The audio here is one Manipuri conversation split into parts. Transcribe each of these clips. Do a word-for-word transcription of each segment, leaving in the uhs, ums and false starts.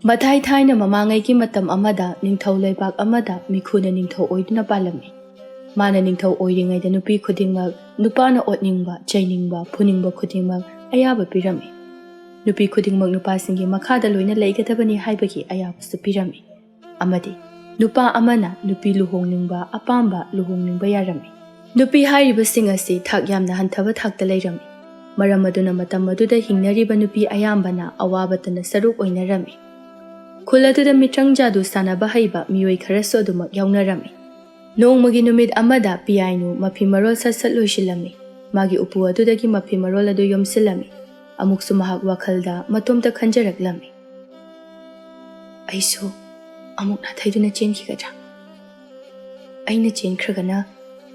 ꯃꯊꯥꯏ ꯊꯥꯏꯅ ꯃꯃꯥꯡꯉꯩꯒꯤ ꯃꯇꯝ ꯑꯃꯗ ꯅꯤꯡꯊꯧ ꯂꯩꯕꯥꯛ ꯑꯃꯗ ꯃꯤꯈꯨꯅ ꯅꯤꯡꯊꯧ ꯑꯣꯏꯗꯨꯅ ꯄꯥꯜꯂꯝꯃꯤ꯫ ꯃꯥꯅ ꯅꯤꯡꯊꯧ ꯑꯣꯏꯔꯤꯉꯩꯗ ꯅꯨꯄꯤ ꯈꯨꯗꯤꯡꯃꯛ ꯅꯨꯄꯥꯅ ꯑꯣꯠꯅꯤꯡꯕ, ꯆꯩꯅꯤꯡꯕ, ꯐꯨꯅꯤꯡꯕ ꯈꯨꯗꯤꯡꯃꯛ ꯑꯌꯥꯕ ꯄꯤꯔꯝꯃꯤ꯫ ꯅꯨꯄꯤ ꯈꯨꯗꯤꯡꯃꯛ ꯅꯨꯄꯥꯁꯤꯡꯒꯤ ꯃꯈꯥꯗ ꯂꯣꯏꯅ ꯂꯩꯒꯗꯕꯅꯤ ꯍꯥꯏꯕꯒꯤ ꯑꯌꯥꯕꯁꯨ ꯄꯤꯔꯝꯃꯤ꯫ ꯑꯃꯗꯤ ꯅꯨꯄꯥ ꯑꯃꯅ ꯅꯨꯄꯤ ꯂꯨꯍꯣꯡꯅꯤꯡꯕ, ꯑꯄꯥꯝꯕ ꯂꯨꯍꯣꯡꯅꯤꯡꯕ ꯌꯥꯔꯝꯃꯤ꯫ ꯅꯨꯄꯤ ꯍꯥꯏꯔꯤꯕꯁꯤꯡ ꯑꯁꯤ ꯊꯥꯛ ꯌꯥꯝꯅ ꯍꯟꯊꯕ ꯊꯥꯛꯇ ꯂꯩꯔꯝꯃꯤ꯫ ꯃꯔꯝ ꯑꯗꯨꯅ ꯃꯇꯝ ꯑꯗꯨꯗ ꯍꯤꯡꯅꯔꯤꯕ ꯅꯨꯄꯤ ꯑꯌꯥꯝꯕꯅ ꯑꯋꯥꯕꯇꯅ ꯁꯔꯨꯛ ꯑꯣꯏꯅꯔꯝꯃꯤ꯫ ꯈꯨꯜ ꯑꯗꯨꯗ ꯃꯤꯇ꯭ꯔꯪ ꯖꯥꯗꯨ ꯁꯥꯟꯅꯕ ꯍꯩꯕ ꯃꯤꯑꯣꯏ ꯈꯔꯁꯨ ꯑꯗꯨꯃꯛ ꯌꯥꯎꯅꯔꯝꯃꯤ꯫ ꯅꯣꯡꯃꯒꯤ ꯅꯨꯃꯤꯠ ꯑꯃꯗ ꯄꯤꯌꯥꯏꯅꯨ ꯃꯐꯤ ꯃꯔꯣꯜ ꯁꯠ ꯁꯠ ꯂꯣꯏꯁꯤꯜꯂꯝꯃꯤ꯫ ꯃꯥꯒꯤ ꯎꯄꯨ ꯑꯗꯨꯗꯒꯤ ꯃꯐꯤ ꯃꯔꯣꯜ ꯑꯗꯨ ꯌꯣꯝꯁꯤꯜꯂꯝꯃꯤ꯫ ꯑꯃꯨꯛꯁꯨ ꯃꯍꯥꯛ ꯋꯥꯈꯜꯗ ꯃꯇꯣꯝꯇ ꯈꯟꯖꯔꯛꯂꯝꯃꯤ, "ꯑꯩꯁꯨ ꯑꯃꯨꯛ ꯅꯥꯊꯩꯗꯨꯅ ꯆꯦꯟꯈꯤꯒꯗ꯭ꯔꯥ? ꯑꯩꯅ ꯆꯦꯟꯈ꯭ꯔꯒꯅ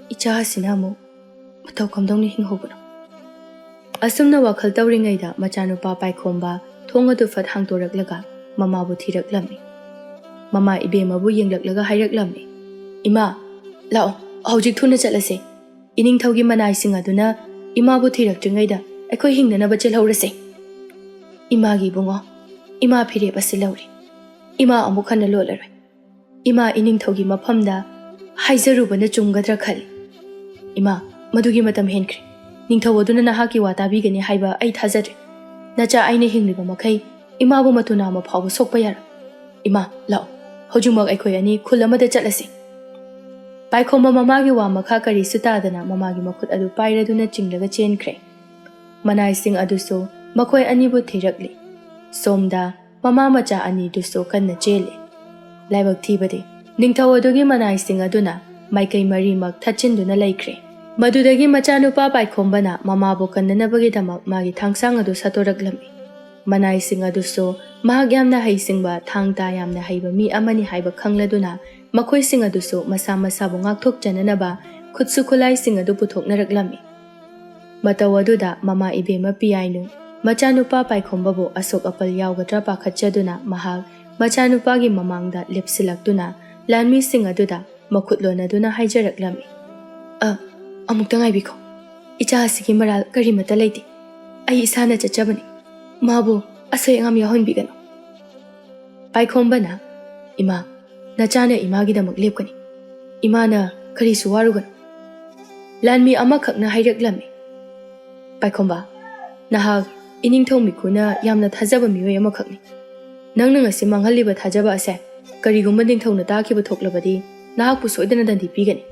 ꯏꯆꯥ ꯑꯁꯤꯅ ꯑꯃꯨꯛ ꯃꯇꯧ ꯀꯝꯗꯧꯅ ꯍꯤꯡꯍꯧꯕꯅꯣ?" ꯑꯁꯨꯝꯅ ꯋꯥꯈꯜ ꯇꯧꯔꯤꯉꯩꯗ ꯃꯆꯥꯅꯨꯄꯥ ꯄꯥꯏꯈꯣꯝꯕ ꯊꯣꯡ ꯑꯗꯨ ꯐꯠ ꯍꯥꯡꯗꯣꯔꯛꯂꯒ ꯃꯃꯥꯕꯨ ꯊꯤꯔꯛꯂꯝꯃꯤ꯫ ꯃꯃꯥ ꯏꯕꯦꯝꯃꯕꯨ ꯌꯦꯡꯂꯛꯂꯒ ꯍꯥꯏꯔꯛꯂꯝꯃꯤ, "ꯏꯃꯥ, ꯂꯥꯛꯑꯣ, ꯍꯧꯖꯤꯛ ꯊꯨꯅ ꯆꯠꯂꯁꯦ꯫ ꯏꯅꯤꯡꯊꯧꯒꯤ ꯃꯅꯥꯏꯁꯤꯡ ꯑꯗꯨꯅ ꯏꯃꯥꯕꯨ ꯊꯤꯔꯛꯇ꯭ꯔꯤꯉꯩꯗ ꯑꯩꯈꯣꯏ ꯍꯤꯡꯅꯅꯕ ꯆꯦꯜꯍꯧꯔꯁꯦ꯫ ꯏꯃꯥꯒꯤ ꯏꯕꯨꯡꯉꯣ, ꯏꯃꯥ ꯐꯤꯔꯦꯞ ꯑꯁꯤ ꯂꯧꯔꯦ꯫ ꯏꯃꯥ ꯑꯃꯨꯛ ꯍꯟꯅ ꯂꯣꯜꯂꯔꯣꯏ꯫ ꯏꯃꯥ ꯏꯅꯤꯡꯊꯧꯒꯤ ꯃꯐꯝꯗ ꯍꯥꯏꯖꯔꯨꯕꯅ ꯆꯨꯝꯒꯗ꯭ꯔꯥ ꯈꯜꯂꯤ꯫ ꯏꯃꯥ, ꯃꯗꯨꯒꯤ ꯃꯇꯝ ꯍꯦꯟꯈ꯭ꯔꯦ꯫ ꯅꯤꯡꯊꯧ ꯑꯗꯨꯅ ꯅꯍꯥꯛꯀꯤ ꯋꯥ ꯇꯥꯕꯤꯒꯅꯤ ꯍꯥꯏꯕ ꯑꯩ ꯊꯥꯖꯗ꯭ꯔꯦ꯫ ꯅꯆꯥ ꯑꯩꯅ ꯍꯤꯡꯂꯤꯕ ꯃꯈꯩ ꯏꯃꯥꯕꯨ ꯃꯇꯨ ꯅꯥꯝꯃ ꯐꯥꯎꯕ ꯁꯣꯛꯄ ꯌꯥꯔꯣꯏ꯫ ꯏꯃꯥ, ꯂꯥꯛꯑꯣ, ꯍꯧꯖꯤꯛꯃꯛ ꯑꯩꯈꯣꯏ ꯑꯅꯤ ꯈꯨꯜ ꯑꯃꯗ ꯆꯠꯂꯁꯤ꯫" ꯄꯥꯏꯈꯣꯝꯕ ꯃꯃꯥꯒꯤ ꯋꯥ ꯃꯈꯥ ꯀꯔꯤꯁꯨ ꯇꯥꯗꯅ ꯃꯃꯥꯒꯤ ꯃꯈꯨꯠ ꯑꯗꯨ ꯄꯥꯏꯔꯗꯨꯅ ꯆꯤꯡꯂꯒ ꯆꯦꯟꯈ꯭ꯔꯦ꯫ ꯃꯅꯥꯏꯁꯤꯡ ꯑꯗꯨꯁꯨ ꯃꯈꯣꯏ ꯑꯅꯤꯕꯨ ꯊꯤꯔꯛꯂꯤ꯫ ꯁꯣꯝꯗ ꯃꯃꯥ ꯃꯆꯥ ꯑꯅꯤꯗꯨꯁꯨ ꯀꯟꯅ ꯆꯦꯜꯂꯤ꯫ ꯂꯥꯏꯕꯛ ꯊꯤꯕꯗꯤ, ꯅꯤꯡꯊꯧ ꯑꯗꯨꯒꯤ ꯃꯅꯥꯏꯁꯤꯡ ꯑꯗꯨꯅ ꯃꯥꯏꯀꯩ ꯃꯔꯤꯃꯛ ꯊꯠꯆꯤꯟꯗꯨꯅ ꯂꯩꯈ꯭ꯔꯦ꯫ ꯃꯗꯨꯗꯒꯤ ꯃꯆꯥꯅꯨꯄꯥ ꯄꯥꯏꯈꯣꯝꯕꯅ ꯃꯃꯥꯕꯨ ꯀꯟꯅꯅꯕꯒꯤꯗꯃꯛ ꯃꯥꯒꯤ ꯊꯥꯡꯁꯥꯡ ꯑꯗꯨ ꯁꯠꯇꯣꯔꯛꯂꯝꯃꯤ꯫ ꯃꯅꯥꯏꯁꯤꯡ ꯑꯗꯨꯁꯨ ꯃꯍꯥꯛ ꯌꯥꯝꯅ ꯍꯩꯁꯤꯡꯕ, ꯊꯥꯡ ꯇꯥ ꯌꯥꯝꯅ ꯍꯩꯕ ꯃꯤ ꯑꯃꯅꯤ ꯍꯥꯏꯕ ꯈꯪꯂꯗꯨꯅ, ꯃꯈꯣꯏꯁꯤꯡ ꯑꯗꯨꯁꯨ ꯃꯁꯥ ꯃꯁꯥꯕꯨ ꯉꯥꯛꯊꯣꯛꯆꯅꯅꯕ ꯈꯨꯠꯁꯨ ꯈꯨꯠꯂꯥꯏꯁꯤꯡ ꯑꯗꯨ ꯄꯨꯊꯣꯛꯅꯔꯛꯂꯝꯃꯤ꯫ ꯃꯇꯧ ꯑꯗꯨꯗ ꯃꯃꯥ ꯏꯕꯦꯝꯃ ꯄꯤꯌꯥꯏꯅꯨ ꯃꯆꯥꯅꯨꯄꯥ ꯄꯥꯏꯈꯣꯝꯕꯕꯨ ꯑꯁꯣꯛ ꯑꯄꯜ ꯌꯥꯎꯒꯗ꯭ꯔꯥ ꯄꯥꯈꯠꯆꯗꯨꯅ ꯃꯍꯥꯛ ꯃꯆꯥꯅꯨꯄꯥꯒꯤ ꯃꯃꯥꯡꯗ ꯂꯦꯞꯁꯤꯜꯂꯛꯇꯨꯅ ꯂꯥꯟꯃꯤꯁꯤꯡ ꯑꯗꯨꯗ ꯃꯈꯨꯠ ꯂꯣꯟꯅꯗꯨꯅ ꯍꯥꯏꯖꯔꯛꯂꯝꯃꯤ, "ꯑ, ꯑꯃꯨꯛꯇ ꯉꯥꯏꯕꯤꯈꯣ꯫ ꯏꯆꯥ ꯑꯁꯤꯒꯤ ꯃꯔꯥꯜ ꯀꯔꯤꯃꯠꯇ ꯂꯩꯇꯦ꯫ ꯑꯩ ꯏꯁꯥꯅ ꯆꯠꯆꯕꯅꯤ꯫ ꯃꯥꯕꯨ ꯑꯁꯣꯏ ꯑꯉꯥꯝ ꯌꯥꯎꯍꯟꯕꯤꯒꯅꯨ꯫" ꯄꯥꯏꯈꯣꯝꯕꯅ, "ꯏꯃꯥ, ꯅꯆꯥꯅ ꯏꯃꯥꯒꯤꯗꯃꯛ ꯂꯦꯞꯀꯅꯤ꯫ ꯏꯃꯥꯅ ꯀꯔꯤꯁꯨ ꯋꯥꯔꯨꯒꯅꯨ꯫" ꯂꯥꯟꯃꯤ ꯑꯃꯈꯛꯅ ꯍꯥꯏꯔꯛꯂꯝꯃꯤ, "ꯄꯥꯏꯈꯣꯝꯕ, ꯅꯍꯥꯛ ꯏꯅꯤꯡꯊꯧ ꯃꯤꯈꯨꯅ ꯌꯥꯝꯅ ꯊꯥꯖꯕ ꯃꯤꯑꯣꯏ ꯑꯃꯈꯛꯅꯤ꯫ ꯅꯪꯅ ꯉꯁꯤ ꯃꯥꯡꯍꯜꯂꯤꯕ ꯊꯥꯖꯕ ꯑꯁꯦ ꯀꯔꯤꯒꯨꯝꯕ ꯅꯤꯡꯊꯧꯅ ꯇꯥꯈꯤꯕ ꯊꯣꯛꯂꯕꯗꯤ ꯅꯍꯥꯛꯄꯨ ꯁꯣꯏꯗꯅ ꯗꯟꯗꯤ ꯄꯤꯒꯅꯤ꯫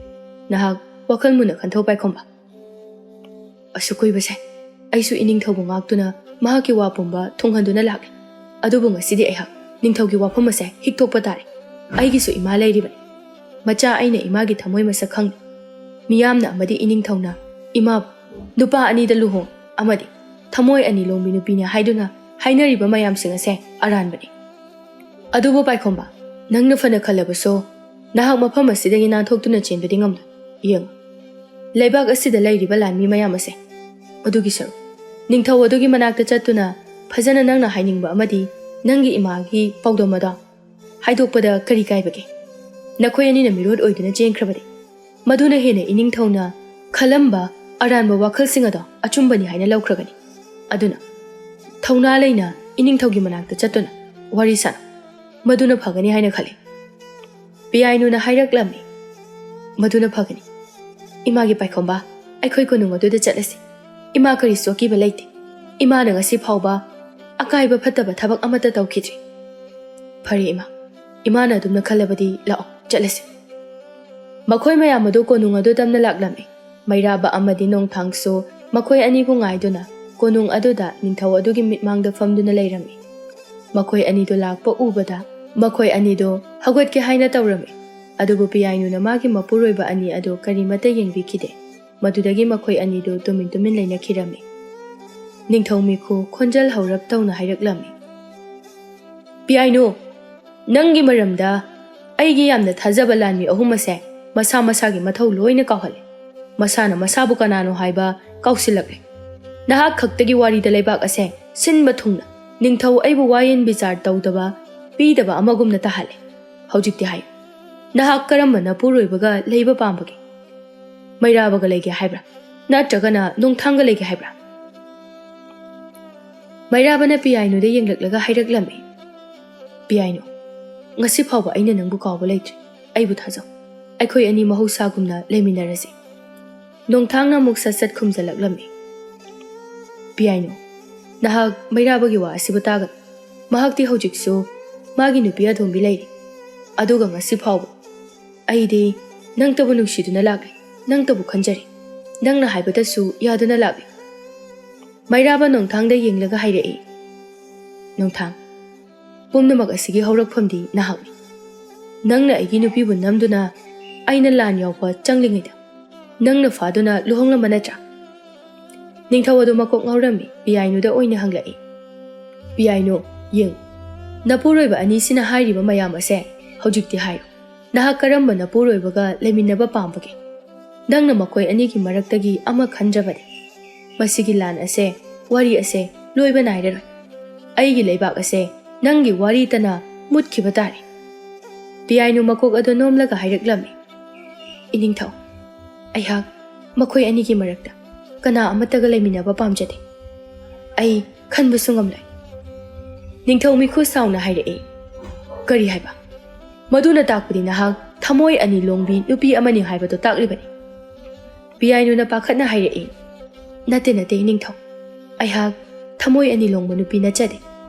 ꯅꯍꯥꯛ ꯋꯥꯈꯜ ꯃꯨꯟꯅ ꯈꯟꯊꯧ ꯄꯥꯏꯈꯣꯝꯕ꯫" ꯑꯁꯨꯛ ꯀꯨꯏꯕꯁꯦ ꯑꯩꯁꯨ ꯏꯅꯤꯡꯊꯧꯕꯨ ꯉꯥꯛꯇꯨꯅ ꯃꯍꯥꯛꯀꯤ ꯋꯥ ꯄꯨꯝꯕ ꯊꯨꯡꯍꯟꯗꯨꯅ ꯂꯥꯛꯂꯦ꯫ ꯑꯗꯨꯕꯨ ꯉꯁꯤꯗꯤ ꯑꯩꯍꯥꯛ ꯅꯤꯡꯊꯧꯒꯤ ꯋꯥꯐꯝ ꯑꯁꯦ ꯍꯤꯛꯊꯣꯛꯄ ꯇꯥꯔꯦ꯫ ꯑꯩꯒꯤꯁꯨ ꯏꯃꯥ ꯂꯩꯔꯤꯕꯅꯤ꯫ ꯃꯆꯥ ꯑꯩꯅ ꯏꯃꯥꯒꯤ ꯊꯃꯣꯏ ꯃꯁꯛ ꯈꯪꯂꯤ꯫ ꯃꯤꯌꯥꯝꯅ ꯑꯃꯗꯤ ꯏꯅꯤꯡꯊꯧꯅ ꯏꯃꯥꯕꯨ ꯅꯨꯄꯥ ꯑꯅꯤꯗ ꯂꯨꯍꯣꯡ ꯑꯃꯗꯤ ꯊꯃꯣꯏ ꯑꯅꯤ ꯂꯣꯡꯕꯤ ꯅꯨꯄꯤꯅꯤ ꯍꯥꯏꯗꯨꯅ ꯍꯥꯏꯅꯔꯤꯕ ꯃꯌꯥꯝꯁꯤꯡ ꯑꯁꯦ ꯑꯔꯥꯟꯕꯅꯤ꯫ ꯑꯗꯨꯕꯨ ꯄꯥꯏꯈꯣꯝꯕ, ꯅꯪꯅ ꯐꯅ ꯈꯜꯂꯕꯁꯨ ꯅꯍꯥꯛ ꯃꯐꯝ ꯑꯁꯤꯗꯒꯤ ꯅꯥꯟꯊꯣꯛꯇꯨꯅ ꯆꯦꯟꯕꯗꯤ ꯉꯝꯂꯣꯏ꯫ ꯌꯦꯡꯉꯨ, ꯂꯩꯕꯥꯛ ꯑꯁꯤꯗ ꯂꯩꯔꯤꯕ ꯂꯥꯟꯃꯤ ꯃꯌꯥꯝ ꯑꯁꯦ꯫ ꯑꯗꯨꯒꯤ ꯁꯔꯨꯛ ꯅꯤꯡꯊꯧ ꯑꯗꯨꯒꯤ ꯃꯅꯥꯛꯇ ꯆꯠꯇꯨꯅ ꯐꯖꯅ ꯅꯪꯅ ꯍꯥꯏꯅꯤꯡꯕ ꯑꯃꯗꯤ ꯅꯪꯒꯤ ꯏꯃꯥꯒꯤ ꯄꯥꯎꯗꯝ ꯑꯗꯣ ꯍꯥꯏꯗꯣꯛꯄꯗ ꯀꯔꯤ ꯀꯥꯏꯕꯒꯦ? ꯅꯈꯣꯏ ꯑꯅꯤꯅ ꯃꯤꯔꯣꯠ ꯑꯣꯏꯗꯨꯅ ꯆꯦꯟꯈ꯭ꯔꯕꯗꯤ ꯃꯗꯨꯅ ꯍꯦꯟꯅ ꯏꯅꯤꯡꯊꯧꯅ ꯈꯜꯂꯝꯕ ꯑꯔꯥꯟꯕ ꯋꯥꯈꯜꯁꯤꯡ ꯑꯗꯣ ꯑꯆꯨꯝꯕꯅꯤ ꯍꯥꯏꯅ ꯂꯧꯈ꯭ꯔꯒꯅꯤ꯫ ꯑꯗꯨꯅ ꯊꯧꯅꯥ ꯂꯩꯅ ꯏꯅꯤꯡꯊꯧꯒꯤ ꯃꯅꯥꯛꯇ ꯆꯠꯇꯨꯅ ꯋꯥꯔꯤ ꯁꯥꯅꯧ꯫ ꯃꯗꯨꯅ ꯐꯒꯅꯤ ꯍꯥꯏꯅ ꯈꯜꯂꯤ꯫ ꯄꯤꯌꯥꯏꯅꯨꯅ ꯍꯥꯏꯔꯛꯂꯝꯃꯤ, "ꯃꯗꯨꯅ ꯐꯒꯅꯤ꯫ ꯏꯃꯥꯒꯤ ꯄꯥꯏꯈꯣꯝꯕ, ꯑꯩꯈꯣꯏ ꯀꯣꯅꯨꯡ ꯑꯗꯨꯗ ꯆꯠꯂꯁꯤ꯫ ꯏꯃꯥ ꯀꯔꯤꯁꯨ ꯑꯀꯤꯕ ꯂꯩꯇꯦ꯫ ꯏꯃꯥꯅ ꯉꯁꯤ ꯐꯥꯎꯕ ꯑꯀꯥꯏꯕ ꯐꯠꯇꯕ ꯊꯕꯛ ꯑꯃꯠꯇ ꯇꯧꯈꯤꯗ꯭ꯔꯤ꯫" "ꯐꯔꯦ ꯏꯃꯥ, ꯏꯃꯥꯅ ꯑꯗꯨꯝꯅ ꯈꯜꯂꯕꯗꯤ ꯂꯥꯛꯑꯣ, ꯆꯠꯂꯁꯤ꯫" ꯃꯈꯣꯏ ꯃꯌꯥꯝ ꯑꯗꯨ ꯀꯣꯅꯨꯡ ꯑꯗꯨ ꯇꯝꯅ ꯂꯥꯛꯂꯝꯃꯤ꯫ ꯃꯩꯔꯥꯕ ꯑꯃꯗꯤ ꯅꯣꯡꯊꯥꯡꯁꯨ ꯃꯈꯣꯏ ꯑꯅꯤꯕꯨ ꯉꯥꯏꯗꯨꯅ ꯀꯣꯅꯨꯡ ꯑꯗꯨꯗ ꯅꯤꯡꯊꯧ ꯑꯗꯨꯒꯤ ꯃꯤꯠꯃꯥꯡꯗ ꯐꯝꯗꯨꯅ ꯂꯩꯔꯝꯃꯤ꯫ ꯃꯈꯣꯏ ꯑꯅꯤꯗꯨ ꯂꯥꯛꯄ ꯎꯕꯗ ꯃꯈꯣꯏ ꯑꯅꯤꯗꯨ ꯍꯧꯒꯠꯀꯦ ꯍꯥꯏꯅ ꯇꯧꯔꯝꯃꯤ꯫ ꯑꯗꯨꯕꯨ ꯄꯤꯌꯥꯏꯅꯨꯅ ꯃꯥꯒꯤ ꯃꯄꯨꯔꯣꯏꯕ ꯑꯅꯤ ꯑꯗꯨ ꯀꯔꯤꯃꯠꯇ ꯌꯦꯡꯕꯤꯈꯤꯗꯦ꯫ ꯃꯗꯨꯗꯒꯤ ꯃꯈꯣꯏ ꯑꯅꯤꯗꯨ ꯇꯨꯃꯤꯟ ꯇꯨꯃꯤꯟ ꯂꯩꯅꯈꯤꯔꯝꯃꯤ꯫ ꯅꯤꯡꯊꯧ ꯃꯤꯈꯨ ꯈꯣꯟꯖꯦꯜ ꯍꯧꯔꯞ ꯇꯧꯅ ꯍꯥꯏꯔꯛꯂꯝꯃꯤ, "ꯄꯤꯌꯥꯏꯅꯨ, ꯅꯪꯒꯤ ꯃꯔꯝꯗ ꯑꯩꯒꯤ ꯌꯥꯝꯅ ꯊꯥꯖꯕ ꯂꯥꯟꯃꯤ ꯑꯍꯨꯝ ꯑꯁꯦ ꯃꯁꯥ ꯃꯁꯥꯒꯤ ꯃꯊꯧ ꯂꯣꯏꯅ ꯀꯥꯎꯍꯜꯂꯦ꯫ ꯃꯁꯥꯅ ꯃꯁꯥꯕꯨ ꯀꯅꯥꯅꯣ ꯍꯥꯏꯕ ꯀꯥꯎꯁꯤꯜꯂꯛꯂꯦ꯫ ꯅꯍꯥꯛ ꯈꯛꯇꯒꯤ ꯋꯥꯔꯤꯗ ꯂꯩꯕꯥꯛ ꯑꯁꯦ ꯁꯤꯟꯕ ꯊꯨꯡꯅ ꯅꯤꯡꯊꯧ ꯑꯩꯕꯨ ꯋꯥꯌꯦꯟ ꯕꯤꯆꯥꯔ ꯇꯧꯗꯕ, ꯄꯤꯗꯕ ꯑꯃꯒꯨꯝꯅ ꯇꯥꯍꯜꯂꯦ꯫ ꯍꯧꯖꯤꯛꯇꯤ ꯍꯥꯏꯌꯨ, ꯅꯍꯥꯛ ꯀꯔꯝꯕ ꯅꯄꯨꯔꯣꯏꯕꯒ ꯂꯩꯕ ꯄꯥꯝꯕꯒꯦ? ꯃꯩꯔꯥꯕꯒ ꯂꯩꯒꯦ ꯍꯥꯏꯕ꯭ꯔꯥ? ꯅꯠꯇ꯭ꯔꯒꯅ ꯅꯣꯡꯊꯥꯡꯒ ꯂꯩꯒꯦ ꯍꯥꯏꯕ꯭ꯔꯥ?" ꯃꯩꯔꯥꯕꯅ ꯄꯤꯌꯥꯏꯅꯨꯗ ꯌꯦꯡꯂꯛꯂꯒ ꯍꯥꯏꯔꯛꯂꯝꯃꯤ, ꯄꯤꯌꯥꯏꯅꯨ, ꯉꯁꯤ ꯐꯥꯎꯕ ꯑꯩꯅ ꯅꯪꯕꯨ ꯀꯥꯎꯕ ꯂꯩꯇ꯭ꯔꯤ꯫ ꯑꯩꯕꯨ ꯊꯥꯖꯧ꯫ ꯑꯩꯈꯣꯏ ꯑꯅꯤ ꯃꯍꯧꯁꯥꯒꯨꯝꯅ ꯂꯩꯃꯤꯟꯅꯔꯁꯤ꯫ ꯅꯣꯡꯊꯥꯡꯅ ꯑꯃꯨꯛ ꯁꯠ ꯁꯠ ꯈꯨꯝꯖꯜꯂꯛꯂꯝꯃꯤ꯫ ꯄꯤꯌꯥꯏꯅꯨ, ꯅꯍꯥꯛ ꯃꯩꯔꯥꯕꯒꯤ ꯋꯥ ꯑꯁꯤꯕꯨ ꯇꯥꯒꯅꯨ꯫ ꯃꯍꯥꯛꯇꯤ ꯍꯧꯖꯤꯛꯁꯨ ꯃꯥꯒꯤ ꯅꯨꯄꯤ ꯑꯇꯣꯝꯕꯤ ꯂꯩꯔꯤ꯫ ꯑꯗꯨꯒ ꯉꯁꯤ ꯐꯥꯎꯕ ꯑꯩꯗꯤ ꯅꯪꯇꯕꯨ ꯅꯨꯡꯁꯤꯗꯨꯅ ꯂꯥꯛꯂꯤ, ꯅꯪꯇꯕꯨ ꯈꯟꯖꯔꯤ꯫ ꯅꯪꯅ ꯍꯥꯏꯕꯗꯁꯨ ꯌꯥꯗꯨꯅ ꯂꯥꯛꯂꯤ꯫ ꯃꯩꯔꯥꯕ ꯅꯣꯡꯊꯥꯡꯗ ꯌꯦꯡꯂꯒ ꯍꯥꯏꯔꯛꯏ, ꯅꯣꯡꯊꯥꯡ, ꯄꯨꯝꯅꯃꯛ ꯑꯁꯤꯒꯤ ꯍꯧꯔꯛꯐꯝꯗꯤ ꯅꯍꯥꯛꯅꯤ꯫ ꯅꯪꯅ ꯑꯩꯒꯤ ꯅꯨꯄꯤꯕꯨ ꯅꯝꯗꯨꯅ ꯑꯩꯅ ꯂꯥꯟ ꯌꯥꯎꯕ ꯆꯪꯂꯤꯉꯩꯗ ꯅꯪꯅ ꯐꯥꯗꯨꯅ ꯂꯨꯍꯣꯡꯂꯝꯕ ꯅꯠꯇ꯭ꯔꯥ? ꯅꯤꯡꯊꯧ ꯑꯗꯨ ꯃꯀꯣꯛ ꯉꯥꯎꯔꯝꯃꯤ, ꯄꯤꯌꯥꯏꯅꯨꯗ ꯑꯣꯏꯅ ꯍꯪꯂꯛꯏ꯫ ꯄꯤꯌꯥꯏꯅꯨ, ꯌꯦꯡꯉꯨ, ꯅꯄꯨꯔꯣꯏꯕ ꯑꯅꯤꯁꯤꯅ ꯍꯥꯏꯔꯤꯕ ꯃꯌꯥꯝ ꯑꯁꯦ ꯍꯧꯖꯤꯛꯇꯤ ꯍꯥꯏꯔꯣ꯫ ꯅꯍꯥꯛ ꯀꯔꯝꯕ ꯅꯄꯨꯔꯣꯏꯕꯒ ꯂꯩꯃꯤꯟꯅꯕ ꯄꯥꯝꯕꯒꯦ? ꯅꯪꯅ ꯃꯈꯣꯏ ꯑꯅꯤꯒꯤ ꯃꯔꯛꯇꯒꯤ ꯑꯃ ꯈꯟꯖꯕꯅꯤ꯫ ꯃꯁꯤꯒꯤ ꯂꯥꯟ ꯑꯁꯦ, ꯋꯥꯔꯤ ꯑꯁꯦ ꯂꯣꯏꯕ ꯅꯥꯏꯔꯔꯣꯏ꯫ ꯑꯩꯒꯤ ꯂꯩꯕꯥꯛ ꯑꯁꯦ ꯅꯪꯒꯤ ꯋꯥꯔꯤꯇꯅ ꯃꯨꯠꯈꯤꯕ ꯇꯥꯔꯦ꯫ ꯄꯤꯌꯥꯏꯅꯨ ꯃꯀꯣꯛ ꯑꯗꯨ ꯅꯣꯝꯂꯒ ꯍꯥꯏꯔꯛꯂꯝꯃꯤ, ꯏꯅꯤꯡꯊꯧ, ꯑꯩꯍꯥꯛ ꯃꯈꯣꯏ ꯑꯅꯤꯒꯤ ꯃꯔꯛꯇ ꯀꯅꯥ ꯑꯃꯠꯇꯒ ꯂꯩꯃꯤꯟꯅꯕ ꯄꯥꯝꯖꯗꯦ꯫ ꯑꯩ ꯈꯟꯕꯁꯨ ꯉꯝꯂꯣꯏ꯫ ꯅꯤꯡꯊꯧ ꯃꯤꯈꯨ ꯁꯥꯎꯅ ꯍꯥꯏꯔꯛꯏ, ꯀꯔꯤ ꯍꯥꯏꯕ? ꯃꯗꯨꯅ ꯇꯥꯛꯄꯗꯤ ꯅꯍꯥꯛ ꯊꯃꯣꯏ ꯑꯅꯤ ꯂꯣꯡꯕꯤ ꯅꯨꯄꯤ ꯑꯃꯅꯤ ꯍꯥꯏꯕꯗꯨ ꯇꯥꯛꯂꯤꯕꯅꯤ꯫ ꯄꯤꯌꯥꯏꯅꯨꯅ ꯄꯥꯈꯠꯅ ꯍꯥꯏꯔꯛꯏ, ꯅꯠꯇꯦ, ꯅꯠꯇꯦ, ꯏꯅꯤꯡꯊꯧ꯫ ꯑꯩꯍꯥꯛ ꯊꯃꯣꯏ ꯑꯅꯤ ꯂꯣꯡꯕ ꯅꯨꯄꯤ ꯅꯠꯆꯗꯦ꯫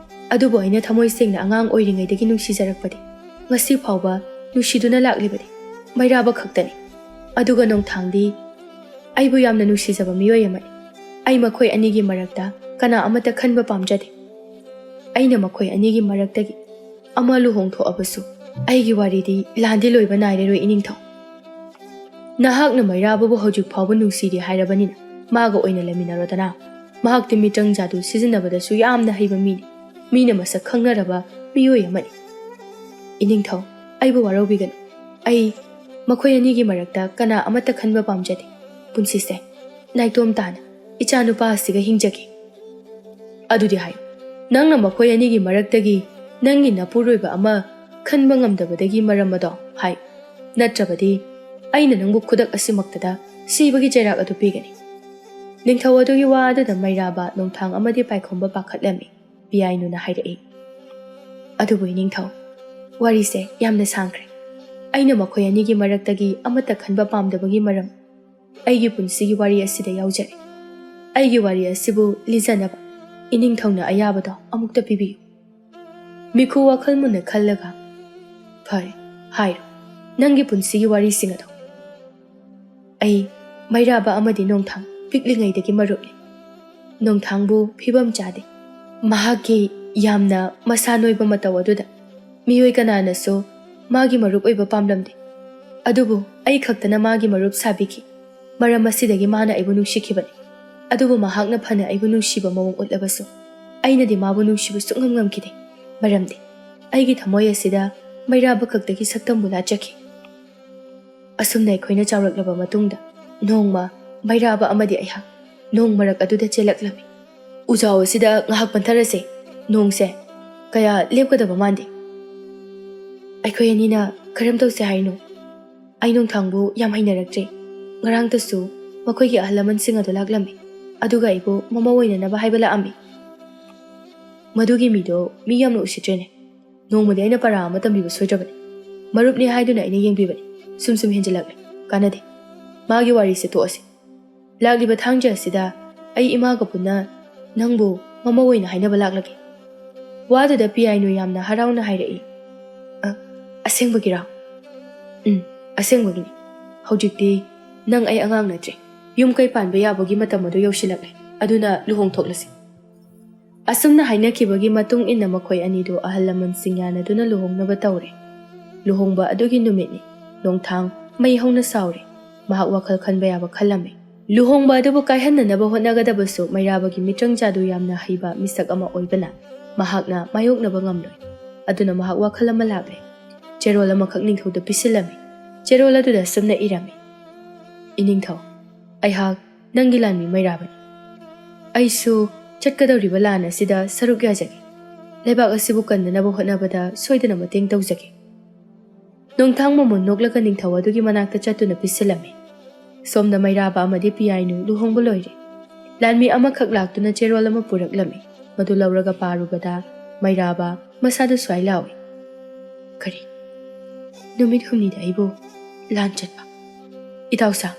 ꯑꯗꯨꯕꯨ ꯑꯩꯅ ꯊꯃꯣꯏ ꯁꯦꯡꯅ ꯑꯉꯥꯡ ꯑꯣꯏꯔꯤꯉꯩꯗꯒꯤ ꯅꯨꯡꯁꯤꯖꯔꯛꯄꯗꯤ, ꯉꯁꯤ ꯐꯥꯎꯕ ꯅꯨꯡꯁꯤꯗꯨꯅ ꯂꯥꯛꯂꯤꯕꯗꯤ ꯃꯩꯔꯥꯕ ꯈꯛꯇꯅꯤ꯫ ꯑꯗꯨꯒ ꯅꯣꯡꯊꯥꯡꯗꯤ ꯑꯩꯕꯨ ꯌꯥꯝꯅ ꯅꯨꯡꯁꯤꯖꯕ ꯃꯤꯑꯣꯏ ꯑꯃꯅꯤ꯫ ꯑꯩ ꯃꯈꯣꯏ ꯑꯅꯤꯒꯤ ꯃꯔꯛꯇ ꯀꯅꯥ ꯑꯃꯠꯇ ꯈꯟꯕ ꯄꯥꯝꯖꯗꯦ꯫ ꯑꯩꯅ ꯃꯈꯣꯏ ꯑꯅꯤꯒꯤ ꯃꯔꯛꯇꯒꯤ ꯑꯃ ꯂꯨꯍꯣꯡꯊꯣꯛꯑꯕꯁꯨ ꯑꯩꯒꯤ ꯋꯥꯔꯤꯗꯤ ꯂꯥꯟꯗꯤ ꯂꯣꯏꯕ ꯅꯥꯏꯔꯔꯣꯏ, ꯏꯅꯤꯡꯊꯧ꯫ ꯅꯍꯥꯛꯅ ꯃꯩꯔꯥꯕꯕꯨ ꯍꯧꯖꯤꯛ ꯐꯥꯎꯕ ꯅꯨꯡꯁꯤꯔꯤ ꯍꯥꯏꯔꯕꯅꯤꯅ ꯃꯥꯒ ꯑꯣꯏꯅ ꯂꯩꯃꯤꯟꯅꯔꯣꯗꯅ꯫ ꯃꯍꯥꯛꯇꯤ ꯃꯤꯇ꯭ꯔꯪ ꯖꯥꯗꯨ ꯁꯤꯖꯤꯟꯅꯕꯗꯁꯨ ꯌꯥꯝꯅ ꯍꯩꯕ ꯃꯤꯅꯤ꯫ ꯃꯤꯅ ꯃꯁꯛ ꯈꯪꯅꯔꯕ ꯃꯤꯑꯣꯏ ꯑꯃꯅꯤ꯫ ꯏꯅꯤꯡꯊꯧ, ꯑꯩꯕꯨ ꯋꯥꯔꯧꯕꯤꯒꯅꯨ꯫ ꯑꯩ ꯃꯈꯣꯏ ꯑꯅꯤꯒꯤ ꯃꯔꯛꯇ ꯀꯅꯥ ꯑꯃꯠꯇ ꯈꯟꯕ ꯄꯥꯝꯖꯗꯦ꯫ ꯄꯨꯟꯁꯤꯁꯦ ꯅꯥꯏꯇꯣꯝ ꯇꯥꯅ ꯏꯆꯥ ꯅꯨꯄꯥ ꯑꯁꯤꯒ ꯍꯤꯡꯖꯒꯦ꯫ ꯑꯗꯨꯗꯤ ꯍꯥꯏꯌꯨ, ꯅꯪꯅ ꯃꯈꯣꯏ ꯑꯅꯤꯒꯤ ꯃꯔꯛꯇꯒꯤ ꯅꯪꯒꯤ ꯅꯄꯨꯔꯣꯏꯕ ꯑꯃ ꯈꯟꯕ ꯉꯝꯗꯕꯗꯒꯤ ꯃꯔꯝ ꯑꯗꯣ ꯍꯥꯏꯌꯨ꯫ ꯅꯠꯇ꯭ꯔꯕꯗꯤ ꯑꯩꯅ ꯅꯪꯕꯨ ꯈꯨꯗꯛ ꯑꯁꯤꯃꯛꯇꯗ ꯁꯤꯕꯒꯤ ꯆꯩꯔꯥꯛ ꯑꯗꯨ ꯄꯤꯒꯅꯤ꯫ ꯅꯤꯡꯊꯧ ꯑꯗꯨꯒꯤ ꯋꯥ ꯑꯗꯨꯗ ꯃꯩꯔꯥꯕ, ꯅꯣꯡꯊꯥꯡ ꯑꯃꯗꯤ ꯄꯥꯏꯈꯣꯝꯕ ꯄꯥꯈꯠꯂꯝꯃꯤ꯫ ꯄꯤꯌꯥꯏꯅꯨꯅ ꯍꯥꯏꯔꯛꯏ, ꯑꯗꯨꯕꯨ ꯏꯅꯤꯡꯊꯧ, ꯋꯥꯔꯤꯁꯦ ꯌꯥꯝꯅ ꯁꯥꯡꯈ꯭ꯔꯦ꯫ ꯑꯩꯅ ꯃꯈꯣꯏ ꯑꯅꯤꯒꯤ ꯃꯔꯛꯇꯒꯤ ꯑꯃꯠꯇ ꯈꯟꯕ ꯄꯥꯝꯗꯕꯒꯤ ꯃꯔꯝ ꯑꯩꯒꯤ ꯄꯨꯟꯁꯤꯒꯤ ꯋꯥꯔꯤ ꯑꯁꯤꯗ ꯌꯥꯎꯖꯔꯦ꯫ ꯑꯩꯒꯤ ꯋꯥꯔꯤ ꯑꯁꯤꯕꯨ ꯂꯤꯖꯅꯕ ꯏꯅꯤꯡꯊꯧꯅ ꯑꯌꯥꯕꯗꯣ ꯑꯃꯨꯛꯇ ꯄꯤꯕꯤꯌꯨ꯫ ꯃꯤꯈꯨ ꯋꯥꯈꯜ ꯃꯨꯟꯅ ꯈꯜꯂꯒ, "ꯐꯔꯦ, ꯍꯥꯏꯔꯣ, ꯅꯪꯒꯤ ꯄꯨꯟꯁꯤꯒꯤ ꯋꯥꯔꯤꯁꯤꯡ ꯑꯗꯣ꯫" ꯑꯩ ꯃꯩꯔꯥꯕ ꯑꯃꯗꯤ ꯅꯣꯡꯊꯥꯡ ꯄꯤꯛꯂꯤꯉꯩꯗꯒꯤ ꯃꯔꯨꯞꯅꯤ꯫ ꯅꯣꯡꯊꯥꯡꯕꯨ ꯐꯤꯕꯝ ꯆꯥꯗꯦ꯫ ꯃꯍꯥꯛꯀꯤ ꯌꯥꯝꯅ ꯃꯁꯥ ꯅꯣꯏꯕ ꯃꯇꯧ ꯑꯗꯨꯗ ꯃꯤꯑꯣꯏ ꯀꯅꯥꯅꯁꯨ ꯃꯥꯒꯤ ꯃꯔꯨꯞ ꯑꯣꯏꯕ ꯄꯥꯝꯂꯝꯗꯦ꯫ ꯑꯗꯨꯕꯨ ꯑꯩ ꯈꯛꯇꯅ ꯃꯥꯒꯤ ꯃꯔꯨꯞ ꯁꯥꯕꯤꯈꯤ꯫ ꯃꯔꯝ ꯑꯁꯤꯗꯒꯤ ꯃꯥꯅ ꯑꯩꯕꯨ ꯅꯨꯡꯁꯤꯈꯤꯕꯅꯤ꯫ ꯑꯗꯨꯕꯨ ꯃꯍꯥꯛꯅ ꯐꯅ ꯑꯩꯕꯨ ꯅꯨꯡꯁꯤꯕ ꯃꯑꯣꯡ ꯎꯠꯂꯕꯁꯨ, ꯑꯩꯅꯗꯤ ꯃꯥꯕꯨ ꯅꯨꯡꯁꯤꯕ ꯁꯨꯡꯉꯝ ꯉꯝꯈꯤꯗꯦ꯫ ꯃꯔꯝꯗꯤ ꯑꯩꯒꯤ ꯊꯃꯣꯏ ꯑꯁꯤꯗ ꯃꯩꯔꯥꯕ ꯈꯛꯇꯒꯤ ꯁꯛꯇꯝꯕꯨ ꯂꯥꯠꯆꯈꯤ꯫ ꯑꯁꯨꯝꯅ ꯑꯩꯈꯣꯏꯅ ꯆꯥꯎꯔꯛꯂꯕ ꯃꯇꯨꯡꯗ, ꯅꯣꯡꯃ ꯃꯩꯔꯥꯕ ꯑꯃꯗꯤ ꯑꯩꯍꯥꯛ ꯅꯣꯡ ꯃꯔꯛ ꯑꯗꯨꯗ ꯆꯦꯜꯂꯛꯂꯝꯃꯤ꯫ "ꯎꯖꯥꯎ ꯑꯁꯤꯗ ꯉꯥꯏꯍꯥꯛ ꯄꯟꯊꯔꯁꯦ, ꯅꯣꯡꯁꯦ ꯀꯌꯥ ꯂꯦꯞꯀꯗꯕ ꯃꯥꯟꯗꯦ꯫" ꯑꯩꯈꯣꯏ ꯑꯅꯤꯅ ꯀꯔꯝ ꯇꯧꯁꯦ ꯍꯥꯏꯅꯣ? ꯑꯩ ꯅꯣꯡꯊꯥꯡꯕꯨ ꯌꯥꯝ ꯍꯩꯅꯔꯛꯇ꯭ꯔꯦ꯫ ꯉꯔꯥꯡꯇꯁꯨ ꯃꯈꯣꯏꯒꯤ ꯑꯍꯜ ꯂꯃꯟꯁꯤꯡ ꯑꯗꯨ ꯂꯥꯛꯂꯝꯃꯤ, ꯑꯗꯨꯒ ꯑꯩꯕꯨ ꯃꯃꯧ ꯑꯣꯏꯅꯅꯕ ꯍꯥꯏꯕ ꯂꯥꯛꯑꯝꯃꯤ꯫ ꯃꯗꯨꯒꯤ ꯃꯤꯗꯣ ꯃꯤ ꯌꯥꯝꯅ ꯎꯁꯤꯠꯇ꯭ꯔꯦꯅꯦ꯫ ꯅꯣꯡꯃꯗꯤ ꯑꯩꯅ ꯄꯔꯥ ꯑꯃ ꯇꯝꯕꯤꯕ ꯁꯣꯏꯗ꯭ꯔꯕꯅꯤ꯫ ꯃꯔꯨꯞꯅꯤ ꯍꯥꯏꯗꯨꯅ ꯑꯩꯅ ꯌꯦꯡꯕꯤꯕꯅꯤ꯫ ꯁꯨꯝ ꯁꯨꯝ ꯍꯦꯟꯖꯤꯜꯂꯛꯂꯦ꯫ ꯀꯥꯟꯅꯗꯦ꯫ ꯃꯥꯒꯤ ꯋꯥꯔꯤꯁꯦ ꯇꯣꯛꯑꯁꯤ꯫ ꯂꯥꯛꯂꯤꯕ ꯊꯥꯡꯖ ꯑꯁꯤꯗ ꯑꯩ ꯏꯃꯥꯒ ꯄꯨꯟꯅ ꯅꯪꯕꯨ ꯃꯃꯧ ꯑꯣꯏꯅ ꯍꯥꯏꯅꯕ ꯂꯥꯛꯂꯒꯦ꯫ ꯋꯥꯗꯨꯗ ꯄꯤꯌꯥꯏꯅꯨ ꯌꯥꯝꯅ ꯍꯔꯥꯎꯅ ꯍꯥꯏꯔꯛꯏ꯫ "ꯑ, ꯑꯁꯦꯡꯕꯒꯤꯔꯣ?" "ꯎꯝ, ꯑꯁꯦꯡꯕꯒꯤꯅꯤ꯫ ꯍꯧꯖꯤꯛꯇꯤ ꯅꯪ ꯑꯩ ꯑꯉꯥꯡ ꯅꯠꯇ꯭ꯔꯦ꯫ ꯌꯨꯝ ꯀꯩ ꯄꯥꯟꯕ ꯌꯥꯕꯒꯤ ꯃꯇꯝ ꯑꯗꯨ ꯌꯧꯁꯤꯜꯂꯛꯂꯦ꯫ ꯑꯗꯨꯅ ꯂꯨꯍꯣꯡꯊꯣꯛꯂꯁꯤ꯫" ꯑꯁꯨꯝꯅ ꯍꯥꯏꯅꯈꯤꯕꯒꯤ ꯃꯇꯨꯡ ꯏꯟꯅ ꯃꯈꯣꯏ ꯑꯅꯤꯗꯨ ꯑꯍꯜ ꯂꯃꯟꯁꯤꯡ ꯌꯥꯅꯗꯨꯅ ꯂꯨꯍꯣꯡꯅꯕ ꯇꯧꯔꯦ꯫ ꯂꯨꯍꯣꯡꯕ ꯑꯗꯨꯒꯤ ꯅꯨꯃꯤꯠꯅꯤ꯫ ꯅꯣꯡꯊꯥꯡ ꯃꯩ ꯍꯧꯅ ꯁꯥꯎꯔꯦ꯫ ꯃꯍꯥꯛ ꯋꯥꯈꯜ ꯈꯟꯕ ꯌꯥꯕ ꯈꯜꯂꯝꯃꯤ꯫ ꯂꯨꯍꯣꯡꯕ ꯑꯗꯨꯕꯨ ꯀꯥꯏꯍꯟꯅꯅꯕ ꯍꯣꯠꯅꯒꯗꯕꯁꯨ ꯃꯩꯔꯥꯕꯒꯤ ꯃꯤꯇ꯭ꯔꯪ ꯖꯥꯗꯨ ꯌꯥꯝꯅ ꯍꯩꯕ ꯃꯤꯁꯛ ꯑꯃ ꯑꯣꯏꯕꯅ ꯃꯍꯥꯛꯅ ꯃꯥꯌꯣꯛꯅꯕ ꯉꯝꯂꯣꯏ꯫ ꯑꯗꯨꯅ ꯃꯍꯥꯛ ꯋꯥꯈꯜ ꯑꯃ ꯂꯥꯛꯂꯦ꯫ ꯆꯦꯔꯣꯜ ꯑꯃꯈꯛ ꯅꯤꯡꯊꯧꯗ ꯄꯤꯁꯤꯜꯂꯝꯃꯤ꯫ ꯆꯦꯔꯣꯜ ꯑꯗꯨꯗ ꯑꯁꯨꯝꯅ ꯏꯔꯝꯃꯤ: "ꯏꯅꯤꯡꯊꯧ, ꯑꯩꯍꯥꯛ ꯅꯪꯒꯤ ꯂꯥꯟꯃꯤ ꯃꯩꯔꯥꯕꯅꯤ꯫ ꯑꯩꯁꯨ ꯆꯠꯀꯗꯧꯔꯤꯕ ꯂꯥꯟ ꯑꯁꯤꯗ ꯁꯔꯨꯛ ꯌꯥꯖꯒꯦ꯫ ꯂꯩꯕꯥꯛ ꯑꯁꯤꯕꯨ ꯀꯟꯅꯅꯕ ꯍꯣꯠꯅꯕꯗ ꯁꯣꯏꯗꯅ ꯃꯇꯦꯡ ꯇꯧꯖꯒꯦ꯫" ꯅꯣꯡꯊꯥꯡ ꯃꯃꯣꯟ ꯅꯣꯛꯂꯒ ꯅꯤꯡꯊꯧ ꯑꯗꯨꯒꯤ ꯃꯅꯥꯛꯇ ꯆꯠꯇꯨꯅ ꯄꯤꯁꯤꯜꯂꯝꯃꯤ꯫ ꯁꯣꯝꯗ ꯃꯩꯔꯥꯕ ꯑꯃꯗꯤ ꯄꯤꯌꯥꯏꯅꯨ ꯂꯨꯍꯣꯡꯕ ꯂꯣꯏꯔꯦ꯫ ꯂꯥꯟꯃꯤ ꯑꯃꯈꯛ ꯂꯥꯛꯇꯨꯅ ꯆꯦꯔꯣꯜ ꯑꯃ ꯄꯨꯔꯛꯂꯝꯃꯤ꯫ ꯃꯗꯨ ꯂꯧꯔꯒ ꯄꯥꯔꯨꯕꯗ ꯃꯩꯔꯥꯕ ꯃꯁꯥꯗ ꯁꯨꯃꯥꯏ ꯂꯥꯎꯏ꯫ "ꯀꯔꯤ? ꯅꯨꯃꯤꯠ ꯍꯨꯝꯅꯤꯗ ꯑꯩꯕꯨ ꯂꯥꯟ ꯆꯠꯄ? ꯏꯇꯥꯎꯁꯥ,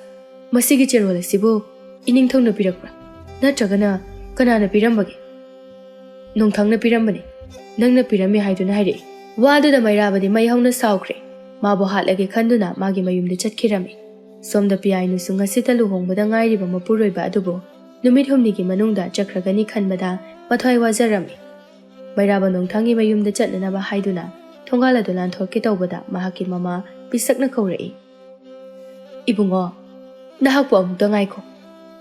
ꯃꯁꯤꯒꯤ ꯆꯦꯔꯣꯜ ꯑꯁꯤꯕꯨ ꯏꯅꯤꯡꯊꯧꯅ ꯄꯤꯔꯛꯄ꯭ꯔꯥ? ꯅꯠꯇ꯭ꯔꯒꯅ ꯀꯅꯥꯅ ꯄꯤꯔꯝꯕꯒꯦ?" "ꯅꯣꯡꯊꯪꯅ ꯄꯤꯔꯝꯕꯅꯤ꯫ ꯅꯪꯅ ꯄꯤꯔꯝꯃꯤ ꯍꯥꯏꯗꯨꯅ ꯍꯥꯏꯔꯛꯏ꯫" ꯋꯥꯗꯨꯗ ꯃꯩꯔꯥꯕꯗꯤ ꯃꯩ ꯍꯧꯅ ꯁꯥꯎꯈ꯭ꯔꯦ꯫ ꯃꯥꯕꯨ ꯍꯥꯠꯂꯒꯦ ꯈꯟꯗꯨꯅ ꯃꯥꯒꯤ ꯃꯌꯨꯝꯗ ꯆꯠꯈꯤꯔꯝꯃꯤ꯫ ꯁꯣꯝꯗ ꯄꯤꯌꯥꯏꯅꯨꯁꯨ ꯉꯁꯤꯇ ꯂꯨꯍꯣꯡꯕꯗ ꯉꯥꯏꯔꯤꯕ ꯃꯄꯨꯔꯣꯏꯕ ꯑꯗꯨꯕꯨ ꯅꯨꯃꯤꯠ ꯍꯨꯝꯅꯤꯒꯤ ꯃꯅꯨꯡꯗ ꯆꯠꯈ꯭ꯔꯒꯅꯤ ꯈꯟꯕꯗ ꯃꯊ꯭ꯋꯥꯏ ꯋꯥꯖꯔꯝꯃꯤ꯫ ꯃꯩꯔꯥꯕ ꯅꯣꯡꯊꯪꯒꯤ ꯃꯌꯨꯝꯗ ꯆꯠꯅꯅꯕ ꯍꯥꯏꯗꯨꯅ ꯊꯣꯡꯒꯥꯜ ꯑꯗꯨ ꯂꯥꯟꯊꯣꯛꯀꯦ ꯇꯧꯕꯗ ꯃꯍꯥꯛꯀꯤ ꯃꯃꯥ ꯄꯤꯁꯛꯅ ꯀꯧꯔꯛꯏ꯫ "ꯏꯕꯨꯡꯉꯣ, ꯅꯍꯥꯛꯄꯨ ꯑꯃꯨꯛꯇ ꯉꯥꯏꯈꯣ꯫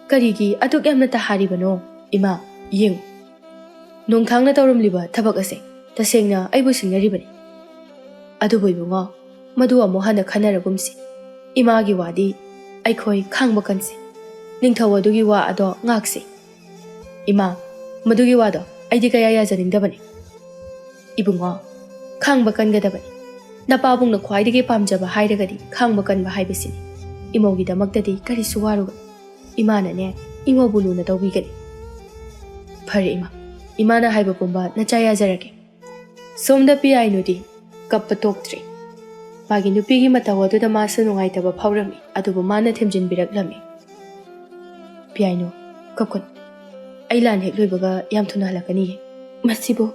ꯀꯔꯤꯒꯤ ꯑꯗꯨꯛ ꯌꯥꯝꯅ ꯇꯍꯥꯔꯤꯕꯅꯣ? ꯏꯃꯥ, ꯌꯦꯡꯉꯨ꯫ ꯅꯣꯡꯊꯥꯡꯅ ꯇꯧꯔꯝꯂꯤꯕ ꯊꯕꯛ ꯑꯁꯦ ꯇꯁꯦꯡꯅ ꯑꯩꯕꯨ ꯁꯤꯡꯅꯔꯤꯕꯅꯤ꯫ ꯑꯗꯨꯕꯨ ꯏꯕꯨꯡꯉꯣ, ꯃꯗꯨ ꯑꯃꯨꯛ ꯍꯟꯅ ꯈꯟꯅꯔꯒꯨꯝꯁꯤ꯫ ꯏꯃꯥꯒꯤ ꯋꯥꯗꯤ ꯑꯩꯈꯣꯏ ꯈꯥꯡꯕ ꯀꯟꯁꯤ꯫ ꯅꯤꯡꯊꯧ ꯑꯗꯨꯒꯤ ꯋꯥ ꯑꯗꯣ ꯉꯥꯛꯁꯤ꯫ ꯏꯃꯥ, ꯃꯗꯨꯒꯤ ꯋꯥꯗꯣ ꯑꯩꯗꯤ ꯀꯌꯥ ꯌꯥꯖꯅꯤꯡꯗꯕꯅꯤ꯫" "ꯏꯕꯨꯡꯉꯣ, ꯈꯥꯡꯕ ꯀꯟꯒꯗꯕꯅꯤ꯫ ꯅꯄꯥꯕꯨꯡꯅ ꯈ꯭ꯋꯥꯏꯗꯒꯤ ꯄꯥꯝꯖꯕ ꯍꯥꯏꯔꯒꯗꯤ ꯈꯥꯡꯕ ꯀꯟꯕ ꯍꯥꯏꯕꯁꯤꯅꯤ꯫ ꯏꯃꯧꯒꯤꯗꯃꯛꯇꯗꯤ ꯀꯔꯤꯁꯨ ꯋꯥꯔꯨꯒꯅꯨ꯫ ꯏꯃꯥꯅꯅꯦ, ꯏꯃꯧꯕꯨ ꯂꯨꯅ ꯇꯧꯕꯤꯒꯅꯤ꯫" "ꯐꯔꯦ ꯏꯃꯥ, ꯏꯃꯥꯅ ꯍꯥꯏꯕ ꯄꯨꯝꯕ ꯅꯆꯥ ꯌꯥꯖꯔꯒꯦ꯫" ꯁꯣꯝꯗ ꯄꯤꯌꯥꯏꯅꯨꯗꯤ ꯀꯞꯄ ꯇꯣꯛꯇ꯭ꯔꯤ꯫ ꯃꯥꯒꯤ ꯅꯨꯄꯤꯒꯤ ꯃꯇꯧ ꯑꯗꯨꯗ ꯃꯥꯁꯨ ꯅꯨꯡꯉꯥꯏꯇꯕ ꯐꯥꯎꯔꯝꯃꯤ, ꯑꯗꯨꯕꯨ ꯃꯥꯅ ꯊꯦꯝꯖꯤꯟꯕꯤꯔꯛꯂꯝꯃꯤ꯫ "ꯄꯤꯌꯥꯏꯅꯨ, ꯀꯞꯀꯅꯨ꯫ ꯑꯩ ꯂꯥꯟ ꯍꯦꯛ ꯂꯣꯏꯕꯒ ꯌꯥꯝ ꯊꯨꯅ ꯍꯜꯂꯛꯀꯅꯤꯌꯦ꯫" "ꯃꯁꯤꯕꯨ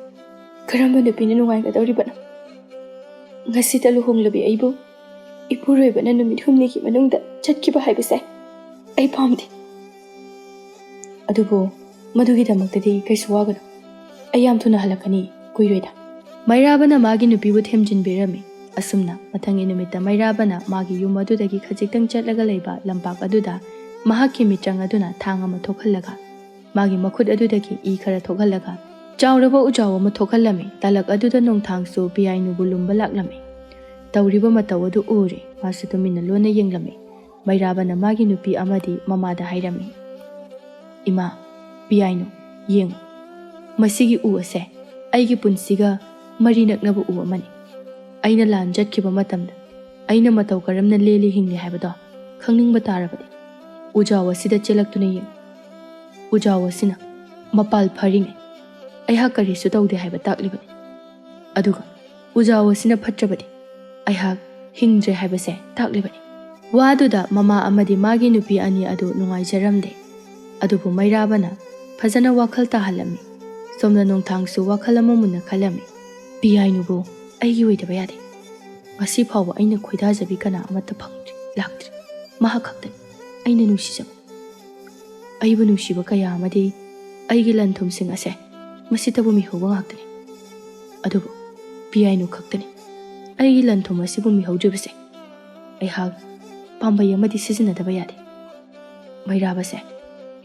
ꯀꯔꯝꯕ ꯅꯨꯄꯤꯅ ꯅꯨꯡꯉꯥꯏꯒꯗꯧꯔꯤꯕꯅꯣ? ꯉꯁꯤꯇ ꯂꯨꯍꯣꯡꯂꯕꯤ ꯑꯩꯕꯨ ꯏꯄꯨꯔꯣꯏꯕꯅ ꯅꯨꯃꯤꯠ ꯍꯨꯝꯅꯤꯒꯤ ꯃꯅꯨꯡꯗ ꯆꯠꯈꯤꯕ ꯍꯥꯏꯕꯁꯦ ꯑꯩ ꯄꯥꯝꯗꯦ꯫" "ꯑꯗꯨꯕꯨ ꯃꯗꯨꯒꯤꯗꯃꯛꯇꯗꯤ ꯀꯩꯁꯨ ꯋꯥꯒꯅꯨ꯫ ꯑꯩ ꯌꯥꯝ ꯊꯨꯅ ꯍꯜꯂꯛꯀꯅꯤ, ꯀꯨꯏꯔꯣꯏꯗ꯫" ꯃꯩꯔꯥꯕꯅ ꯃꯥꯒꯤ ꯅꯨꯄꯤꯕꯨ ꯊꯦꯝꯖꯤꯟꯕꯤꯔꯝꯃꯤ꯫ ꯑꯁꯨꯝꯅ ꯃꯊꯪꯒꯤ ꯅꯨꯃꯤꯠꯇ ꯃꯩꯔꯥꯕꯅ ꯃꯥꯒꯤ ꯌꯨꯝ ꯑꯗꯨꯗꯒꯤ ꯈꯖꯤꯛꯇꯪ ꯆꯠꯂꯒ ꯂꯩꯕ ꯂꯝꯄꯥꯛ ꯑꯗꯨꯗ ꯃꯍꯥꯛꯀꯤ ꯃꯤꯇ꯭ꯔꯪ ꯑꯗꯨꯅ ꯊꯥꯡ ꯑꯃ ꯊꯣꯛꯍꯜꯂꯒ ꯃꯥꯒꯤ ꯃꯈꯨꯠ ꯑꯗꯨꯗꯒꯤ ꯏ ꯈꯔ ꯊꯣꯛꯍꯜꯂꯒ ꯆꯥꯎꯔꯕ ꯎꯖꯥꯎ ꯑꯃ ꯊꯣꯛꯍꯜꯂꯝꯃꯤ꯫ ꯇꯥꯂꯛ ꯑꯗꯨꯗ ꯅꯣꯡꯊꯥꯡꯁꯨ ꯄꯤꯌꯥꯏꯅꯨꯕꯨ ꯂꯨꯝꯕ ꯂꯥꯛꯂꯝꯃꯤ꯫ ꯇꯧꯔꯤꯕ ꯃꯇꯧ ꯑꯗꯨ ꯎꯔꯦ꯫ ꯃꯥꯁꯨ ꯇꯨꯃꯤꯟꯅ ꯂꯣꯟꯅ ꯌꯦꯡꯂꯝꯃꯤ꯫ ꯃꯩꯔꯥꯕꯅ ꯃꯥꯒꯤ ꯅꯨꯄꯤ ꯑꯃꯗꯤ ꯃꯃꯥꯗ ꯍꯥꯏꯔꯝꯃꯤ, "ꯏꯃꯥ, ꯄꯤꯌꯥꯏꯅꯨ, ꯌꯦꯡꯉꯨ꯫ ꯃꯁꯤꯒꯤ ꯎ ꯑꯁꯦ ꯑꯩꯒꯤ ꯄꯨꯟꯁꯤꯒ ꯃꯔꯤ ꯅꯛꯅꯕ ꯎ ꯑꯃꯅꯤ꯫ ꯑꯩꯅ ꯂꯥꯟ ꯆꯠꯈꯤꯕ ꯃꯇꯝꯗ ꯑꯩꯅ ꯃꯇꯧ ꯀꯔꯝꯅ ꯂꯦꯜꯂꯤ ꯍꯤꯡꯂꯤ ꯍꯥꯏꯕꯗꯣ ꯈꯪꯅꯤꯡꯕ ꯇꯥꯔꯕꯗꯤ ꯎꯖꯥꯎ ꯑꯁꯤꯗ ꯆꯦꯜꯂꯛꯇꯨꯅ ꯌꯦꯡꯉꯨ꯫ ꯎꯖꯥꯎ ꯑꯁꯤꯅ ꯃꯄꯥꯜ ꯐꯔꯤꯉꯩ ꯑꯩꯍꯥꯛ ꯀꯔꯤꯁꯨ ꯇꯧꯗꯦ ꯍꯥꯏꯕ ꯇꯥꯛꯂꯤꯕꯅꯤ꯫ ꯑꯗꯨꯒ ꯎꯖꯥꯎ ꯑꯁꯤꯅ ꯐꯠꯇ꯭ꯔꯕꯗꯤ ꯑꯩꯍꯥꯛ ꯍꯤꯡꯗ꯭ꯔꯦ ꯍꯥꯏꯕꯁꯦ ꯇꯥꯛꯂꯤꯕꯅꯤ꯫ ꯋꯥꯗꯨꯗ ꯃꯃꯥ ꯑꯃꯗꯤ ꯃꯥꯒꯤ ꯅꯨꯄꯤ ꯑꯅꯤ ꯑꯗꯨ ꯅꯨꯡꯉꯥꯏꯖꯔꯝꯗꯦ꯫ ꯑꯗꯨꯕꯨ ꯃꯩꯔꯥꯕꯅ ꯐꯖꯅ ꯋꯥꯈꯜ ꯇꯥꯍꯜꯂꯝꯃꯤ꯫ ꯁꯣꯝꯗ ꯅꯣꯡꯊꯥꯡꯁꯨ ꯋꯥꯈꯜ ꯑꯃ ꯃꯨꯟꯅ ꯈꯜꯂꯝꯃꯤ꯫ ꯄꯤꯌꯥꯏꯅꯨꯕꯨ ꯑꯩꯒꯤ ꯑꯣꯏꯗꯕ ꯌꯥꯗꯦ꯫ ꯉꯁꯤ ꯐꯥꯎꯕ ꯑꯩꯅ ꯈꯣꯏꯗꯥꯖꯕꯤ ꯀꯅꯥ ꯑꯃꯠꯇ ꯐꯪꯗ꯭ꯔꯤ, ꯂꯥꯛꯇ꯭ꯔꯤ꯫ ꯃꯍꯥꯛ ꯈꯛꯇꯅꯤ ꯑꯩꯅ ꯅꯨꯡꯁꯤꯖꯕ꯫ ꯑꯩꯕꯨ ꯅꯨꯡꯁꯤꯕ ꯀꯌꯥ ꯑꯃꯗꯤ ꯑꯩꯒꯤ ꯂꯟ ꯊꯨꯝꯁꯤꯡ ꯑꯁꯦ ꯃꯁꯤꯇꯕꯨ ꯃꯤꯍꯧꯕ ꯉꯥꯛꯇꯅꯤ꯫ ꯑꯗꯨꯕꯨ ꯄꯤꯌꯥꯏꯅꯨ ꯈꯛꯇꯅꯤ ꯑꯩꯒꯤ ꯂꯟ ꯊꯨꯝ ꯑꯁꯤꯕꯨ ꯃꯤꯍꯧꯗ꯭ꯔꯤꯕꯁꯦ꯫ ꯑꯩꯍꯥꯛ ꯄꯥꯝꯕꯩ ꯑꯃꯗꯤ ꯁꯤꯖꯤꯟꯅꯗꯕ ꯌꯥꯗꯦ꯫ ꯃꯩꯔꯥꯕꯁꯦ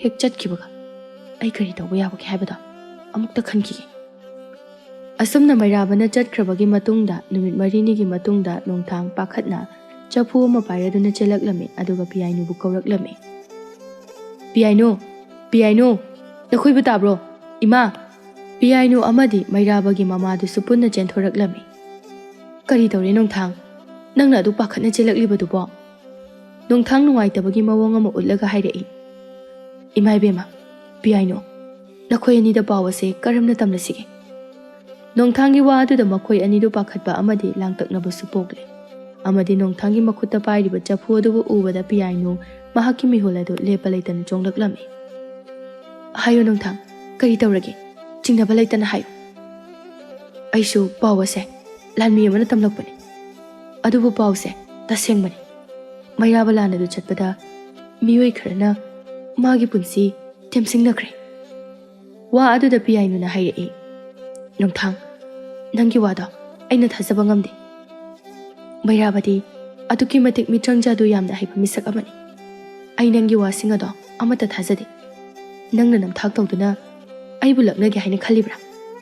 ꯍꯦꯛ ꯆꯠꯈꯤꯕꯒ ꯑꯩ ꯀꯔꯤ ꯇꯧꯕ ꯌꯥꯕꯒꯦ ꯍꯥꯏꯕꯗꯣ ꯑꯃꯨꯛꯇ ꯈꯟꯈꯤꯒꯦ꯫ ꯑꯁꯨꯝꯅ ꯃꯩꯔꯥꯕꯅ ꯆꯠꯈ꯭ꯔꯕꯒꯤ ꯃꯇꯨꯡꯗ ꯅꯨꯃꯤꯠ ꯃꯔꯤꯅꯤꯒꯤ ꯃꯇꯨꯡꯗ ꯅꯣꯡꯊꯥꯡ ꯄꯥꯈꯠꯅ ꯆꯐꯨ ꯑꯃ ꯄꯥꯏꯔꯗꯨꯅ ꯆꯦꯜꯂꯛꯂꯝꯃꯤ, ꯑꯗꯨꯒ ꯄꯤꯌꯥꯏꯅꯨꯕꯨ ꯀꯧꯔꯛꯂꯝꯃꯤ꯫ "ꯄꯤꯌꯥꯏꯅꯨ, ꯄꯤꯌꯥꯏꯅꯨ, ꯅꯈꯣꯏꯕꯨ ꯇꯥꯕ꯭ꯔꯣ? ꯏꯃꯥ!" ꯄꯤꯌꯥꯏꯅꯨ ꯑꯃꯗꯤ ꯃꯩꯔꯥꯕꯒꯤ ꯃꯃꯥꯗꯨꯁꯨ ꯄꯨꯟꯅ ꯆꯦꯟꯊꯣꯔꯛꯂꯝꯃꯤ꯫ "ꯀꯔꯤ ꯇꯧꯔꯦ ꯅꯣꯡꯊꯥꯡ? ꯅꯪꯅ ꯑꯗꯨ ꯄꯥꯈꯠꯅ ꯆꯦꯜꯂꯛꯂꯤꯕꯗꯨꯕꯣ?" ꯅꯣꯡꯊꯥꯡ ꯅꯨꯡꯉꯥꯏꯇꯕꯒꯤ ꯃꯑꯣꯡ ꯑꯃ ꯎꯠꯂꯒ ꯍꯥꯏꯔꯛꯏ꯫ "ꯏꯃꯥ ꯏꯕꯦꯝꯃ, ꯄꯤꯌꯥꯏꯅꯨ, ꯅꯈꯣꯏ ꯑꯅꯤꯗ ꯄꯥꯎ ꯑꯁꯦ ꯀꯔꯝꯅ ꯇꯝꯂꯁꯤꯒꯦ?" ꯅꯣꯡꯊꯥꯡꯒꯤ ꯋꯥ ꯑꯗꯨꯗ ꯃꯈꯣꯏ ꯑꯅꯤꯗꯨ ꯄꯥꯈꯠꯄ ꯑꯃꯗꯤ ꯂꯥꯡꯇꯛꯅꯕꯁꯨ ꯄꯣꯛꯂꯦ꯫ ꯑꯃꯗꯤ ꯅꯣꯡꯊꯥꯡꯒꯤ ꯃꯈꯨꯠꯇ ꯄꯥꯏꯔꯤꯕ ꯆꯐꯨ ꯑꯗꯨꯕꯨ ꯎꯕꯗ ꯄꯤꯌꯥꯏꯅꯨ ꯃꯍꯥꯛꯀꯤ ꯃꯤꯍꯨꯜ ꯑꯗꯨ ꯂꯦꯞꯄ ꯂꯩꯇꯅ ꯆꯣꯡꯂꯛꯂꯝꯃꯤ꯫ "ꯍꯥꯏꯌꯨ ꯅꯣꯡꯊꯥꯡ, ꯀꯔꯤ ꯇꯧꯔꯒꯦ? ꯆꯤꯡꯅꯕ ꯂꯩꯇꯅ ꯍꯥꯏꯌꯨ꯫" "ꯑꯩꯁꯨ ꯄꯥꯎ ꯑꯁꯦ ꯂꯥꯟꯃꯤ ꯑꯃꯅ ꯇꯝꯂꯛꯄꯅꯤ꯫ ꯑꯗꯨꯕꯨ ꯄꯥꯎꯁꯦ ꯇꯁꯦꯡꯕꯅꯤ꯫ ꯃꯩꯔꯥꯕ ꯂꯥꯟ ꯑꯗꯨ ꯆꯠꯄꯗ ꯃꯤꯑꯣꯏ ꯈꯔꯅ ꯃꯥꯒꯤ ꯄꯨꯟꯁꯤ ꯇꯦꯝꯁꯤꯡꯅꯈ꯭ꯔꯦ꯫" ꯋꯥ ꯑꯗꯨꯗ ꯄꯤꯌꯥꯏꯅꯨꯅ ꯍꯥꯏꯔꯛꯏ, "ꯅꯣꯡꯊꯥꯡ, ꯅꯪꯒꯤ ꯋꯥꯗꯣ ꯑꯩꯅ ꯊꯥꯖꯕ ꯉꯝꯗꯦ꯫ ꯃꯩꯔꯥꯕꯗꯤ ꯑꯗꯨꯛꯀꯤ ꯃꯇꯤꯛ ꯃꯤꯇ꯭ꯔꯪ ꯖꯥꯗꯨ ꯌꯥꯝꯅ ꯍꯩꯕ ꯃꯤꯁꯛ ꯑꯃꯅꯤ꯫ ꯑꯩ ꯅꯪꯒꯤ ꯋꯥꯁꯤꯡ ꯑꯗꯣ ꯑꯃꯠꯇ ꯊꯥꯖꯗꯦ꯫ ꯅꯪꯅ ꯅꯝꯊꯥꯛ ꯇꯧꯗꯨꯅ ꯑꯩꯕꯨ ꯂꯛꯅꯒꯦ ꯍꯥꯏꯅ ꯈꯜꯂꯤꯕ꯭ꯔꯥ?"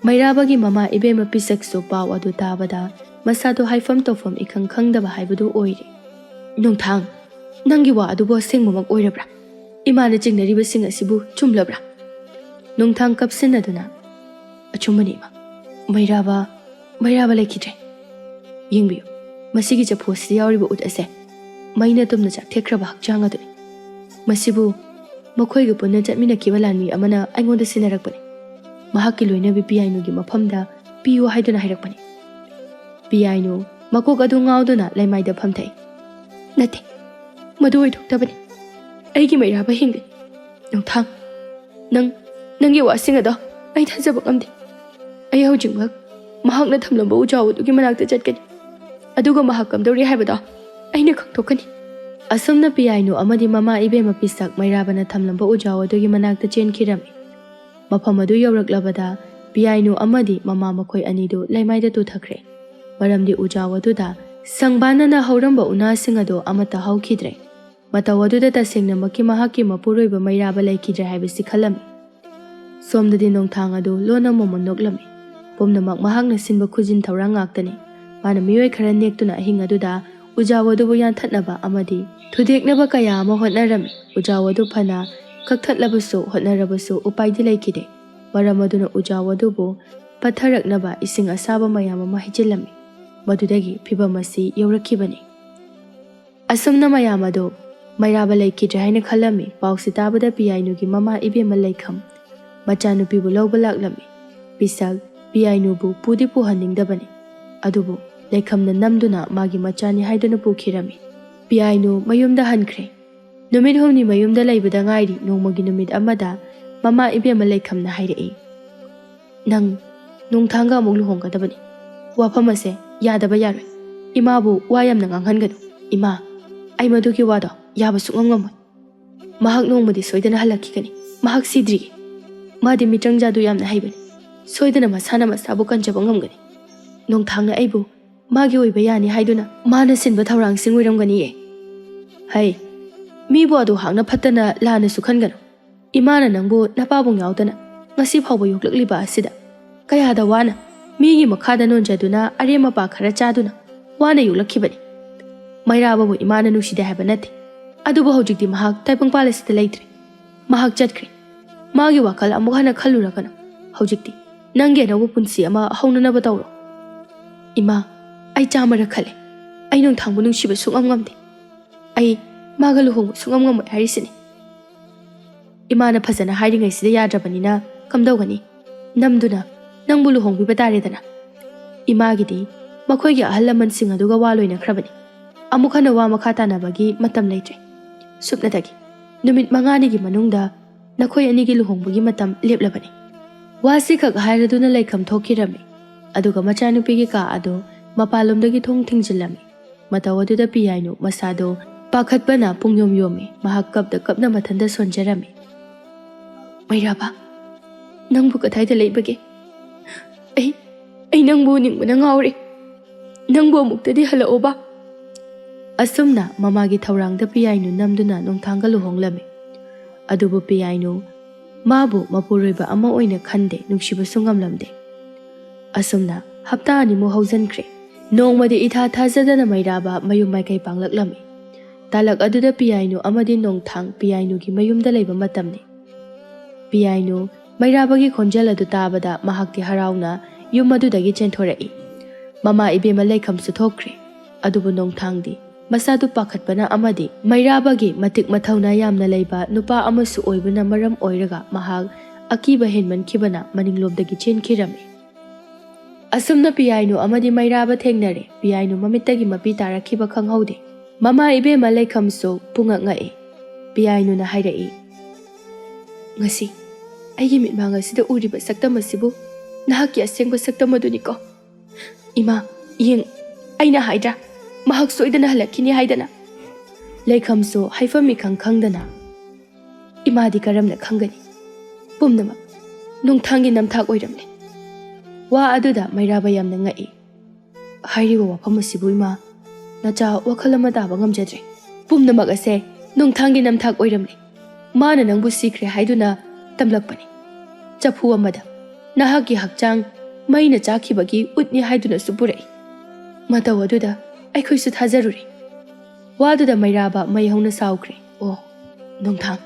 ꯃꯩꯔꯥꯕꯒꯤ ꯃꯃꯥ ꯏꯕꯦꯝꯃ ꯄꯤꯁꯛꯁꯨ ꯄꯥꯎ ꯑꯗꯨ ꯇꯥꯕꯗ ꯃꯁꯥꯗꯣ ꯍꯥꯏꯐꯝ ꯇꯧꯐꯝ ꯏꯈꯪ ꯈꯪꯗꯕ ꯍꯥꯏꯕꯗꯨ ꯑꯣꯏꯔꯦ꯫ "ꯅꯣꯡꯊꯥꯡ, ꯅꯪꯒꯤ ꯋꯥ ꯑꯗꯨꯕꯨ ꯑꯁꯦꯡꯕꯃꯛ ꯑꯣꯏꯔꯕ꯭ꯔꯥ? ꯏꯃꯥꯅ ꯆꯤꯡꯅꯔꯤꯕꯁꯤꯡ ꯑꯁꯤꯕꯨ ꯆꯨꯝꯂꯕ꯭ꯔꯥ?" ꯅꯣꯡꯊꯥꯡ ꯀꯞꯁꯤꯟꯅꯗꯨꯅ, "ꯑꯆꯨꯝꯕꯅꯤ ꯏꯃꯥ꯫ ꯃꯩꯔꯥꯕ, ꯃꯩꯔꯥꯕ ꯂꯩꯈꯤꯗ꯭ꯔꯦ꯫ ꯌꯦꯡꯕꯤꯌꯨ, ꯃꯁꯤꯒꯤ ꯆꯐꯨ ꯑꯁꯤꯗ ꯌꯥꯎꯔꯤꯕ ꯎꯠ ꯑꯁꯦ ꯃꯩꯅ ꯇꯨꯝꯅ ꯆꯥꯛꯊꯦꯛꯈ꯭ꯔꯕ ꯍꯛꯆꯥꯡ ꯑꯗꯨꯅꯤ꯫ ꯃꯁꯤꯕꯨ ꯃꯈꯣꯏꯒ ꯄꯨꯟꯅ ꯆꯠꯃꯤꯟꯅꯈꯤꯕ ꯂꯥꯟꯃꯤ ꯑꯃꯅ ꯑꯩꯉꯣꯟꯗ ꯁꯤꯟꯅꯔꯛꯄꯅꯤ꯫ ꯃꯍꯥꯛꯀꯤ ꯂꯣꯏꯅꯕꯤ ꯄꯤꯌꯥꯏꯅꯨꯒꯤ ꯃꯐꯝꯗ ꯄꯤꯌꯨ ꯍꯥꯏꯗꯨꯅ ꯍꯥꯏꯔꯛꯄꯅꯤ꯫ ꯄꯤꯌꯥꯏꯅꯨ ꯃꯀꯣꯛ ꯑꯗꯨ ꯉꯥꯎꯗꯨꯅ ꯂꯩꯃꯥꯏꯗ ꯐꯝꯊꯩ꯫ "ꯅꯠꯇꯦ, ꯃꯗꯨ ꯑꯣꯏꯊꯣꯛꯇꯕꯅꯤ꯫ ꯑꯩꯒꯤ ꯃꯩꯔꯥꯕ ꯍꯤꯡꯂꯤ꯫ ꯅꯣꯡꯊꯥꯡ, ꯅꯪ, ꯅꯪꯒꯤ ꯋꯥꯁꯤꯡ ꯑꯗꯣ ꯑꯩ ꯊꯥꯖꯕ ꯉꯝꯗꯦ꯫ ꯑꯩ ꯍꯧꯖꯤꯛꯃꯛ ꯃꯍꯥꯛꯅ ꯊꯝꯂꯝꯕ ꯎꯖꯥꯎ ꯑꯗꯨꯒꯤ ꯃꯅꯥꯛꯇ ꯆꯠꯀꯅꯤ꯫ ꯑꯗꯨꯒ ꯃꯍꯥꯛ ꯀꯝꯗꯧꯔꯤ ꯍꯥꯏꯕꯗꯣ ꯑꯩꯅ ꯈꯪꯗꯣꯛꯀꯅꯤ꯫" ꯑꯁꯨꯝꯅ ꯄꯤꯌꯥꯏꯅꯨ ꯑꯃꯗꯤ ꯃꯃꯥ ꯏꯕꯦꯝꯃ ꯄꯤꯁꯛ ꯃꯩꯔꯥꯕꯅ ꯊꯝꯂꯝꯕ ꯎꯖꯥꯎ ꯑꯗꯨꯒꯤ ꯃꯅꯥꯛꯇ ꯆꯦꯟꯈꯤꯔꯝꯃꯤ꯫ ꯃꯐꯝ ꯑꯗꯨ ꯌꯧꯔꯛꯂꯕꯗ ꯄꯤꯌꯥꯏꯅꯨ ꯑꯃꯗꯤ ꯃꯃꯥ ꯃꯈꯣꯏ ꯑꯅꯤꯗꯨ ꯂꯩꯃꯥꯏꯗ ꯇꯨꯊꯈ꯭ꯔꯦ꯫ ꯃꯔꯝꯗꯤ ꯎꯖꯥꯎ ꯑꯗꯨꯗ ꯁꯪꯕꯥꯟꯅꯅ ꯍꯧꯔꯝꯕ ꯎꯅꯥꯁꯤꯡ ꯑꯗꯨ ꯑꯃꯠꯇ ꯍꯧꯈꯤꯗ꯭ꯔꯦ꯫ ꯃꯇꯧ ꯑꯗꯨꯗ ꯇꯁꯦꯡꯅꯃꯛꯀꯤ ꯃꯍꯥꯛꯀꯤ ꯃꯄꯨꯔꯣꯏꯕ ꯃꯩꯔꯥꯕ ꯂꯩꯈꯤꯗ꯭ꯔꯦ ꯍꯥꯏꯕꯁꯤ ꯈꯜꯂꯝꯃꯤ꯫ ꯁꯣꯝꯗꯗꯤ ꯅꯣꯡꯊꯥꯡ ꯑꯗꯨ ꯂꯣꯟꯅ ꯃꯣꯃꯣꯟ ꯅꯣꯛꯂꯝꯃꯤ꯫ ꯄꯨꯝꯅꯃꯛ ꯃꯍꯥꯛꯅ ꯁꯤꯟꯕ ꯈꯨꯖꯤꯟ ꯊꯧꯔꯥꯡ ꯉꯥꯛꯇꯅꯤ꯫ ꯃꯥꯅ ꯃꯤꯑꯣꯏ ꯈꯔ ꯅꯦꯛꯇꯨꯅ ꯑꯍꯤꯡ ꯑꯗꯨꯗ ꯎꯖꯥꯎ ꯑꯗꯨꯕꯨ ꯌꯥꯟꯊꯠꯅꯕ ꯑꯃꯗꯤ ꯊꯨꯗꯦꯛꯅꯕ ꯀꯌꯥ ꯑꯃ ꯍꯣꯠꯅꯔꯝꯃꯤ꯫ ꯎꯖꯥꯎ ꯑꯗꯨ ꯐꯅ ꯀꯛꯊꯠꯂꯕꯁꯨ ꯍꯣꯠꯅꯔꯕꯁꯨ ꯎꯄꯥꯏꯗꯤ ꯂꯩꯈꯤꯗꯦ꯫ ꯃꯔꯝ ꯑꯗꯨꯅ ꯎꯖꯥꯎ ꯑꯗꯨꯕꯨ ꯄꯠꯊꯔꯛꯅꯕ ꯏꯁꯤꯡ ꯑꯁꯥꯕ ꯃꯌꯥꯝ ꯑꯃ ꯍꯩꯖꯤꯜꯂꯝꯃꯤ꯫ ꯃꯗꯨꯗꯒꯤ ꯐꯤꯚꯝ ꯑꯁꯤ ꯌꯧꯔꯛꯈꯤꯕꯅꯤ꯫ ꯑꯁꯨꯝꯅ ꯃꯌꯥꯝ ꯑꯗꯨ ꯃꯩꯔꯥꯕ ꯂꯩꯈꯤꯗ꯭ꯔꯦ ꯍꯥꯏꯅ ꯈꯜꯂꯝꯃꯤ꯫ ꯄꯥꯎꯁꯤ ꯇꯥꯕꯗ ꯄꯤꯌꯥꯏꯅꯨꯒꯤ ꯃꯃꯥ ꯏꯕꯦꯝꯃ ꯂꯩꯈꯝ ꯃꯆꯥꯅꯨꯄꯤꯕꯨ ꯂꯧꯕ ꯂꯥꯛꯂꯝꯃꯤ꯫ ꯄꯤꯁꯛ ꯄꯤꯌꯥꯏꯅꯨꯕꯨ ꯄꯨꯗꯤ ꯄꯨꯍꯟꯅꯤꯡꯗꯕꯅꯤ, ꯑꯗꯨꯕꯨ ꯂꯩꯈꯝꯅ ꯅꯝꯗꯨꯅ ꯃꯥꯒꯤ ꯃꯆꯥꯅꯤ ꯍꯥꯏꯗꯨꯅ ꯄꯨꯈꯤꯔꯝꯃꯤ꯫ ꯄꯤꯌꯥꯏꯅꯨ ꯃꯌꯨꯝꯗ ꯍꯟꯈ꯭ꯔꯦ꯫ ꯅꯨꯃꯤꯠ ꯍꯨꯝꯅꯤ ꯃꯌꯨꯝꯗ ꯂꯩꯕꯗ ꯉꯥꯏꯔꯤ꯫ ꯅꯣꯡꯃꯒꯤ ꯅꯨꯃꯤꯠ ꯑꯃꯗ ꯃꯃꯥ ꯏꯕꯦꯝꯃ ꯂꯩꯈꯝꯅ ꯍꯥꯏꯔꯛꯏ, "ꯅꯪ ꯅꯣꯡꯊꯥꯡꯒ ꯑꯃꯨꯛ ꯂꯨꯍꯣꯡꯒꯗꯕꯅꯤ꯫ ꯋꯥꯐꯝ ꯑꯁꯦ ꯌꯥꯗꯕ ꯌꯥꯔꯣꯏ꯫ ꯏꯃꯥꯕꯨ ꯋꯥ ꯌꯥꯝꯅ ꯉꯥꯡꯍꯟꯒꯅꯨ꯫ ꯏꯃꯥ, ꯑꯩ ꯃꯗꯨꯒꯤ ꯋꯥꯗꯣ ꯌꯥꯕ ꯁꯨꯡꯉꯝ ꯉꯝꯃꯣꯏ꯫ ꯃꯍꯥꯛ ꯅꯣꯡꯃꯗꯤ ꯁꯣꯏꯗꯅ ꯍꯜꯂꯛꯈꯤꯒꯅꯤ꯫ ꯃꯍꯥꯛ ꯁꯤꯗ꯭ꯔꯤꯌꯦ꯫ ꯃꯥꯗꯤ ꯃꯤꯇ꯭ꯔꯪ ꯖꯥꯗꯨ ꯌꯥꯝꯅ ꯍꯩꯕꯅꯤ꯫ ꯁꯣꯏꯗꯅ ꯃꯁꯥꯅ ꯃꯁꯥꯕꯨ ꯀꯟꯖꯕ ꯉꯝꯒꯅꯤ꯫ ꯅꯣꯡꯊꯥꯡꯅ ꯑꯩꯕꯨ ꯃꯥꯒꯤ ꯑꯣꯏꯕ ꯌꯥꯅꯤ ꯍꯥꯏꯗꯨꯅ ꯃꯥꯅ ꯁꯤꯟꯕ ꯊꯧꯔꯥꯡꯁꯤꯡ ꯑꯣꯏꯔꯝꯒꯅꯤꯌꯦ꯫ ꯍꯩ, ꯃꯤꯕꯨ ꯑꯗꯨ ꯍꯥꯛꯅ ꯐꯠꯇꯅ ꯂꯥꯟꯅꯁꯨ ꯈꯟꯒꯅꯨ꯫ ꯏꯃꯥꯅ ꯅꯪꯕꯨ ꯅꯄꯥꯕꯨꯡ ꯌꯥꯎꯗꯅ ꯉꯁꯤ ꯐꯥꯎꯕ ꯌꯣꯛꯂꯛꯂꯤꯕ ꯑꯁꯤꯗ ꯀꯌꯥꯗ ꯋꯥꯅ ꯃꯤꯒꯤ ꯃꯈꯥꯗ ꯅꯣꯟꯖꯗꯨꯅ ꯑꯔꯦꯝ ꯑꯄꯥ ꯈꯔ ꯆꯥꯗꯨꯅ ꯋꯥꯅ ꯌꯣꯛꯂꯛꯈꯤꯕꯅꯤ꯫ ꯃꯩꯔꯥꯕꯕꯨ ꯏꯃꯥꯅ ꯅꯨꯡꯁꯤꯗꯦ ꯍꯥꯏꯕ ꯅꯠꯇꯦ, ꯑꯗꯨꯕꯨ ꯍꯧꯖꯤꯛꯇꯤ ꯃꯍꯥꯛ ꯇꯥꯏꯕꯪꯄꯥꯜ ꯑꯁꯤꯗ ꯂꯩꯇ꯭ꯔꯦ꯫ ꯃꯍꯥꯛ ꯆꯠꯈ꯭ꯔꯦ꯫ ꯃꯥꯒꯤ ꯋꯥꯈꯜ ꯑꯃꯨꯛ ꯍꯟꯅ ꯈꯜꯂꯨꯔꯒꯅꯨ꯫ ꯍꯧꯖꯤꯛꯇꯤ ꯅꯪꯒꯤ ꯑꯅꯧꯕ ꯄꯨꯟꯁꯤ ꯑꯃ ꯍꯧꯅꯅꯕ ꯇꯧꯔꯣ꯫" "ꯏꯃꯥ, ꯑꯩ ꯆꯥꯝꯃꯔꯛ ꯈꯜꯂꯦ꯫ ꯑꯩ ꯅꯣꯡꯊꯥꯡꯕꯨ ꯅꯨꯡꯁꯤꯕ ꯁꯨꯡꯉꯝ ꯉꯝꯗꯦ꯫ ꯑꯩ ꯃꯥꯒ ꯂꯨꯍꯣꯡꯕ ꯁꯨꯡꯉꯝ ꯉꯝꯃꯣꯏ ꯍꯥꯏꯔꯤꯁꯤꯅꯤ꯫" ꯏꯃꯥꯅ ꯐꯖꯅ ꯍꯥꯏꯔꯤꯉꯩꯁꯤꯗ ꯌꯥꯗ꯭ꯔꯕꯅꯤꯅ ꯀꯝꯗꯧꯒꯅꯤ? ꯅꯝꯗꯨꯅ ꯅꯪꯕꯨ ꯂꯨꯍꯣꯡꯕꯤꯕ ꯇꯥꯔꯦꯗꯅ꯫ ꯏꯃꯥꯒꯤꯗꯤ ꯃꯈꯣꯏꯒꯤ ꯑꯍꯜ ꯂꯃꯟꯁꯤꯡ ꯑꯗꯨꯒ ꯋꯥ ꯂꯣꯏꯅꯈ꯭ꯔꯕꯅꯤ꯫ ꯑꯃꯨꯛ ꯍꯟꯅ ꯋꯥ ꯃꯈꯥ ꯇꯥꯅꯕꯒꯤ ꯃꯇꯝ ꯂꯩꯇ꯭ꯔꯦ꯫ ꯁꯨꯞꯅꯇꯒꯤ ꯅꯨꯃꯤꯠ ꯃꯉꯥꯅꯤꯒꯤ ꯃꯅꯨꯡꯗ ꯅꯈꯣꯏ ꯑꯅꯤꯒꯤ ꯂꯨꯍꯣꯡꯕꯒꯤ ꯃꯇꯝ ꯂꯦꯞꯂꯕꯅꯤ꯫ ꯋꯥꯁꯤ ꯈꯛ ꯍꯥꯏꯔꯗꯨꯅ ꯂꯩꯈꯝ ꯊꯣꯛꯈꯤꯔꯝꯃꯤ꯫ ꯑꯗꯨꯒ ꯃꯆꯥꯅꯨꯄꯤꯒꯤ ꯀꯥ ꯑꯗꯨ ꯃꯄꯥꯟꯂꯣꯝꯗꯒꯤ ꯊꯣꯡ ꯊꯤꯡꯖꯤꯜꯂꯝꯃꯤ꯫ ꯃꯇꯧ ꯑꯗꯨꯗ ꯄꯤꯌꯥꯏꯅꯨ ꯃꯁꯥꯗꯨ ꯄꯥꯈꯠꯄꯅ ꯄꯨꯡꯌꯣꯝ ꯌꯣꯝꯃꯤ꯫ ꯃꯍꯥꯛ ꯀꯞꯇ ꯀꯞꯅ ꯃꯊꯟꯇ ꯁꯣꯟꯖꯔꯝꯃꯤ꯫ "ꯃꯩꯔꯥꯕ, ꯅꯪꯕꯨ ꯀꯗꯥꯏꯗ ꯂꯩꯕꯒꯦ? ꯑꯩ, ꯑꯩ ꯅꯪꯕꯨ ꯎꯅꯤꯡꯕꯅ ꯉꯥꯎꯔꯦ꯫ ꯅꯪꯕꯨ ꯑꯃꯨꯛꯇꯗꯤ ꯍꯜꯂꯛꯑꯣꯕ꯫" ꯑꯁꯨꯝꯅ ꯃꯃꯥꯒꯤ ꯊꯧꯔꯥꯡꯗ ꯄꯤꯌꯥꯏꯅꯨ ꯅꯝꯗꯨꯅ ꯅꯣꯡꯊꯥꯡꯒ ꯂꯨꯍꯣꯡꯂꯝꯃꯤ꯫ ꯑꯗꯨꯕꯨ ꯄꯤꯌꯥꯏꯅꯨ ꯃꯥꯕꯨ ꯃꯄꯨꯔꯣꯏꯕ ꯑꯃ ꯑꯣꯏꯅ ꯈꯟꯗꯦ, ꯅꯨꯡꯁꯤꯕꯁꯨ ꯉꯝꯂꯝꯗꯦ꯫ ꯑꯁꯨꯝꯅ ꯍꯞꯇꯥ ꯑꯅꯤꯃꯨꯛ ꯍꯧꯖꯤꯟꯈ꯭ꯔꯦ꯫ ꯅꯣꯡꯃꯗꯤ ꯏꯊꯥ ꯊꯥꯖꯗꯅ ꯃꯩꯔꯥꯕ ꯃꯌꯨꯝ ꯃꯥꯏꯀꯩ ꯄꯥꯡꯂꯛꯂꯝꯃꯤ꯫ ꯇꯥꯂꯛ ꯑꯗꯨꯗ ꯄꯤꯌꯥꯏꯅꯨ ꯑꯃꯗꯤ ꯅꯣꯡꯊꯥꯡ ꯄꯤꯌꯥꯏꯅꯨꯒꯤ ꯃꯌꯨꯝꯗ ꯂꯩꯕ ꯃꯇꯝꯅꯤ꯫ ꯄꯤꯌꯥꯏꯅꯨ ꯃꯩꯔꯥꯕꯒꯤ ꯈꯣꯟꯖꯦꯜ ꯑꯗꯨ ꯇꯥꯕꯗ ꯃꯍꯥꯛꯇꯤ ꯍꯔꯥꯎꯅ ꯌꯨꯝ ꯑꯗꯨꯗꯒꯤ ꯆꯦꯟꯊꯣꯔꯛꯏ꯫ ꯃꯃꯥ ꯏꯕꯦꯝꯃ ꯂꯩꯈꯝꯁꯨ ꯊꯣꯛꯈ꯭ꯔꯦ꯫ ꯑꯗꯨꯕꯨ ꯅꯣꯡꯊꯥꯡꯗꯤ ꯃꯁꯥꯗꯨ ꯄꯥꯈꯠꯄꯅ ꯑꯃꯗꯤ ꯃꯩꯔꯥꯕꯒꯤ ꯃꯇꯤꯛ ꯃꯊꯧꯅꯥ ꯌꯥꯝꯅ ꯂꯩꯕ ꯅꯨꯄꯥ ꯑꯃꯁꯨ ꯑꯣꯏꯕꯅ ꯃꯔꯝ ꯑꯣꯏꯔꯒ ꯃꯍꯥꯛ ꯑꯀꯤꯕ ꯍꯦꯟꯃꯟꯈꯤꯕꯅ ꯃꯅꯤꯡꯂꯣꯝꯗꯒꯤ ꯆꯦꯟꯈꯤꯔꯝꯃꯤ꯫ ꯑꯁꯨꯝꯅ ꯄꯤꯌꯥꯏꯅꯨ ꯑꯃꯗꯤ ꯃꯩꯔꯥꯕ ꯊꯦꯡꯅꯔꯦ꯫ ꯄꯤꯌꯥꯏꯅꯨ ꯃꯃꯤꯠꯇꯒꯤ ꯃꯄꯤ ꯇꯥꯔꯛꯈꯤꯕ ꯈꯪꯍꯧꯗꯦ꯫ ꯃꯃꯥ ꯏꯕꯦꯝꯃ ꯂꯩꯈꯝꯁꯨ ꯄꯨꯡꯉꯛ ꯉꯛꯏ꯫ ꯄꯤꯌꯥꯏꯅꯨꯅ ꯍꯥꯏꯔꯛꯏ, "ꯉꯁꯤ ꯑꯩꯒꯤ ꯃꯤꯠꯃꯥꯡ ꯑꯁꯤꯗ ꯎꯔꯤꯕ ꯁꯛꯇꯝ ꯑꯁꯤꯕꯨ ꯅꯍꯥꯛꯀꯤ ꯑꯁꯦꯡꯕ ꯁꯛꯇꯝ ꯑꯗꯨꯅꯤꯀꯣ? ꯏꯃꯥ, ꯌꯦꯡ, ꯑꯩꯅ ꯍꯥꯏꯗ꯭ꯔꯥ, ꯃꯍꯥꯛ ꯁꯣꯏꯗꯅ ꯍꯜꯂꯛꯈꯤꯅꯤ ꯍꯥꯏꯗꯅ?" ꯂꯩꯈꯝꯁꯨ ꯍꯥꯏꯐꯝ ꯏꯈꯪ ꯈꯪꯗꯅ, "ꯏꯃꯥꯗꯤ ꯀꯔꯝꯅ ꯈꯪꯒꯅꯤ? ꯄꯨꯝꯅꯃꯛ ꯅꯣꯡꯊꯥꯡꯒꯤ ꯅꯝꯊꯥꯛ ꯑꯣꯏꯔꯝꯂꯦ꯫" ꯋꯥ ꯑꯗꯨꯗ ꯃꯩꯔꯥꯕ ꯌꯥꯝꯅ ꯉꯛꯏ꯫ "ꯍꯥꯏꯔꯤꯕ ꯋꯥꯐꯝ ꯑꯁꯤꯕꯨ ꯏꯃꯥ, ꯅꯆꯥ ꯋꯥꯈꯜ ꯑꯃ ꯇꯥꯕ ꯉꯝꯖꯗ꯭ꯔꯦ꯫ ꯄꯨꯝꯅꯃꯛ ꯑꯁꯦ ꯅꯣꯡꯊꯥꯡꯒꯤ ꯅꯝꯊꯥꯛ ꯑꯣꯏꯔꯝꯂꯦ꯫ ꯃꯥꯅ ꯅꯪꯕꯨ ꯁꯤꯈ꯭ꯔꯦ ꯍꯥꯏꯗꯨꯅ ꯇꯝꯂꯛꯄꯅꯤ꯫ ꯆꯐꯨ ꯑꯃꯗ ꯅꯍꯥꯛꯀꯤ ꯍꯛꯆꯥꯡ ꯃꯩꯅ ꯆꯥꯛꯈꯤꯕꯒꯤ ꯎꯠꯅꯤ ꯍꯥꯏꯗꯨꯅꯁꯨ ꯄꯨꯔꯛꯏ꯫ ꯃꯇꯧ ꯑꯗꯨꯗ ꯑꯩꯈꯣꯏꯁꯨ ꯊꯥꯖꯔꯨꯔꯦ꯫" ꯋꯥꯗꯨꯗ ꯃꯩꯔꯥꯕ ꯃꯩ ꯍꯧꯅ ꯁꯥꯎꯈ꯭ꯔꯦ꯫ "ꯑꯣ, ꯅꯣꯡꯊꯥꯡ,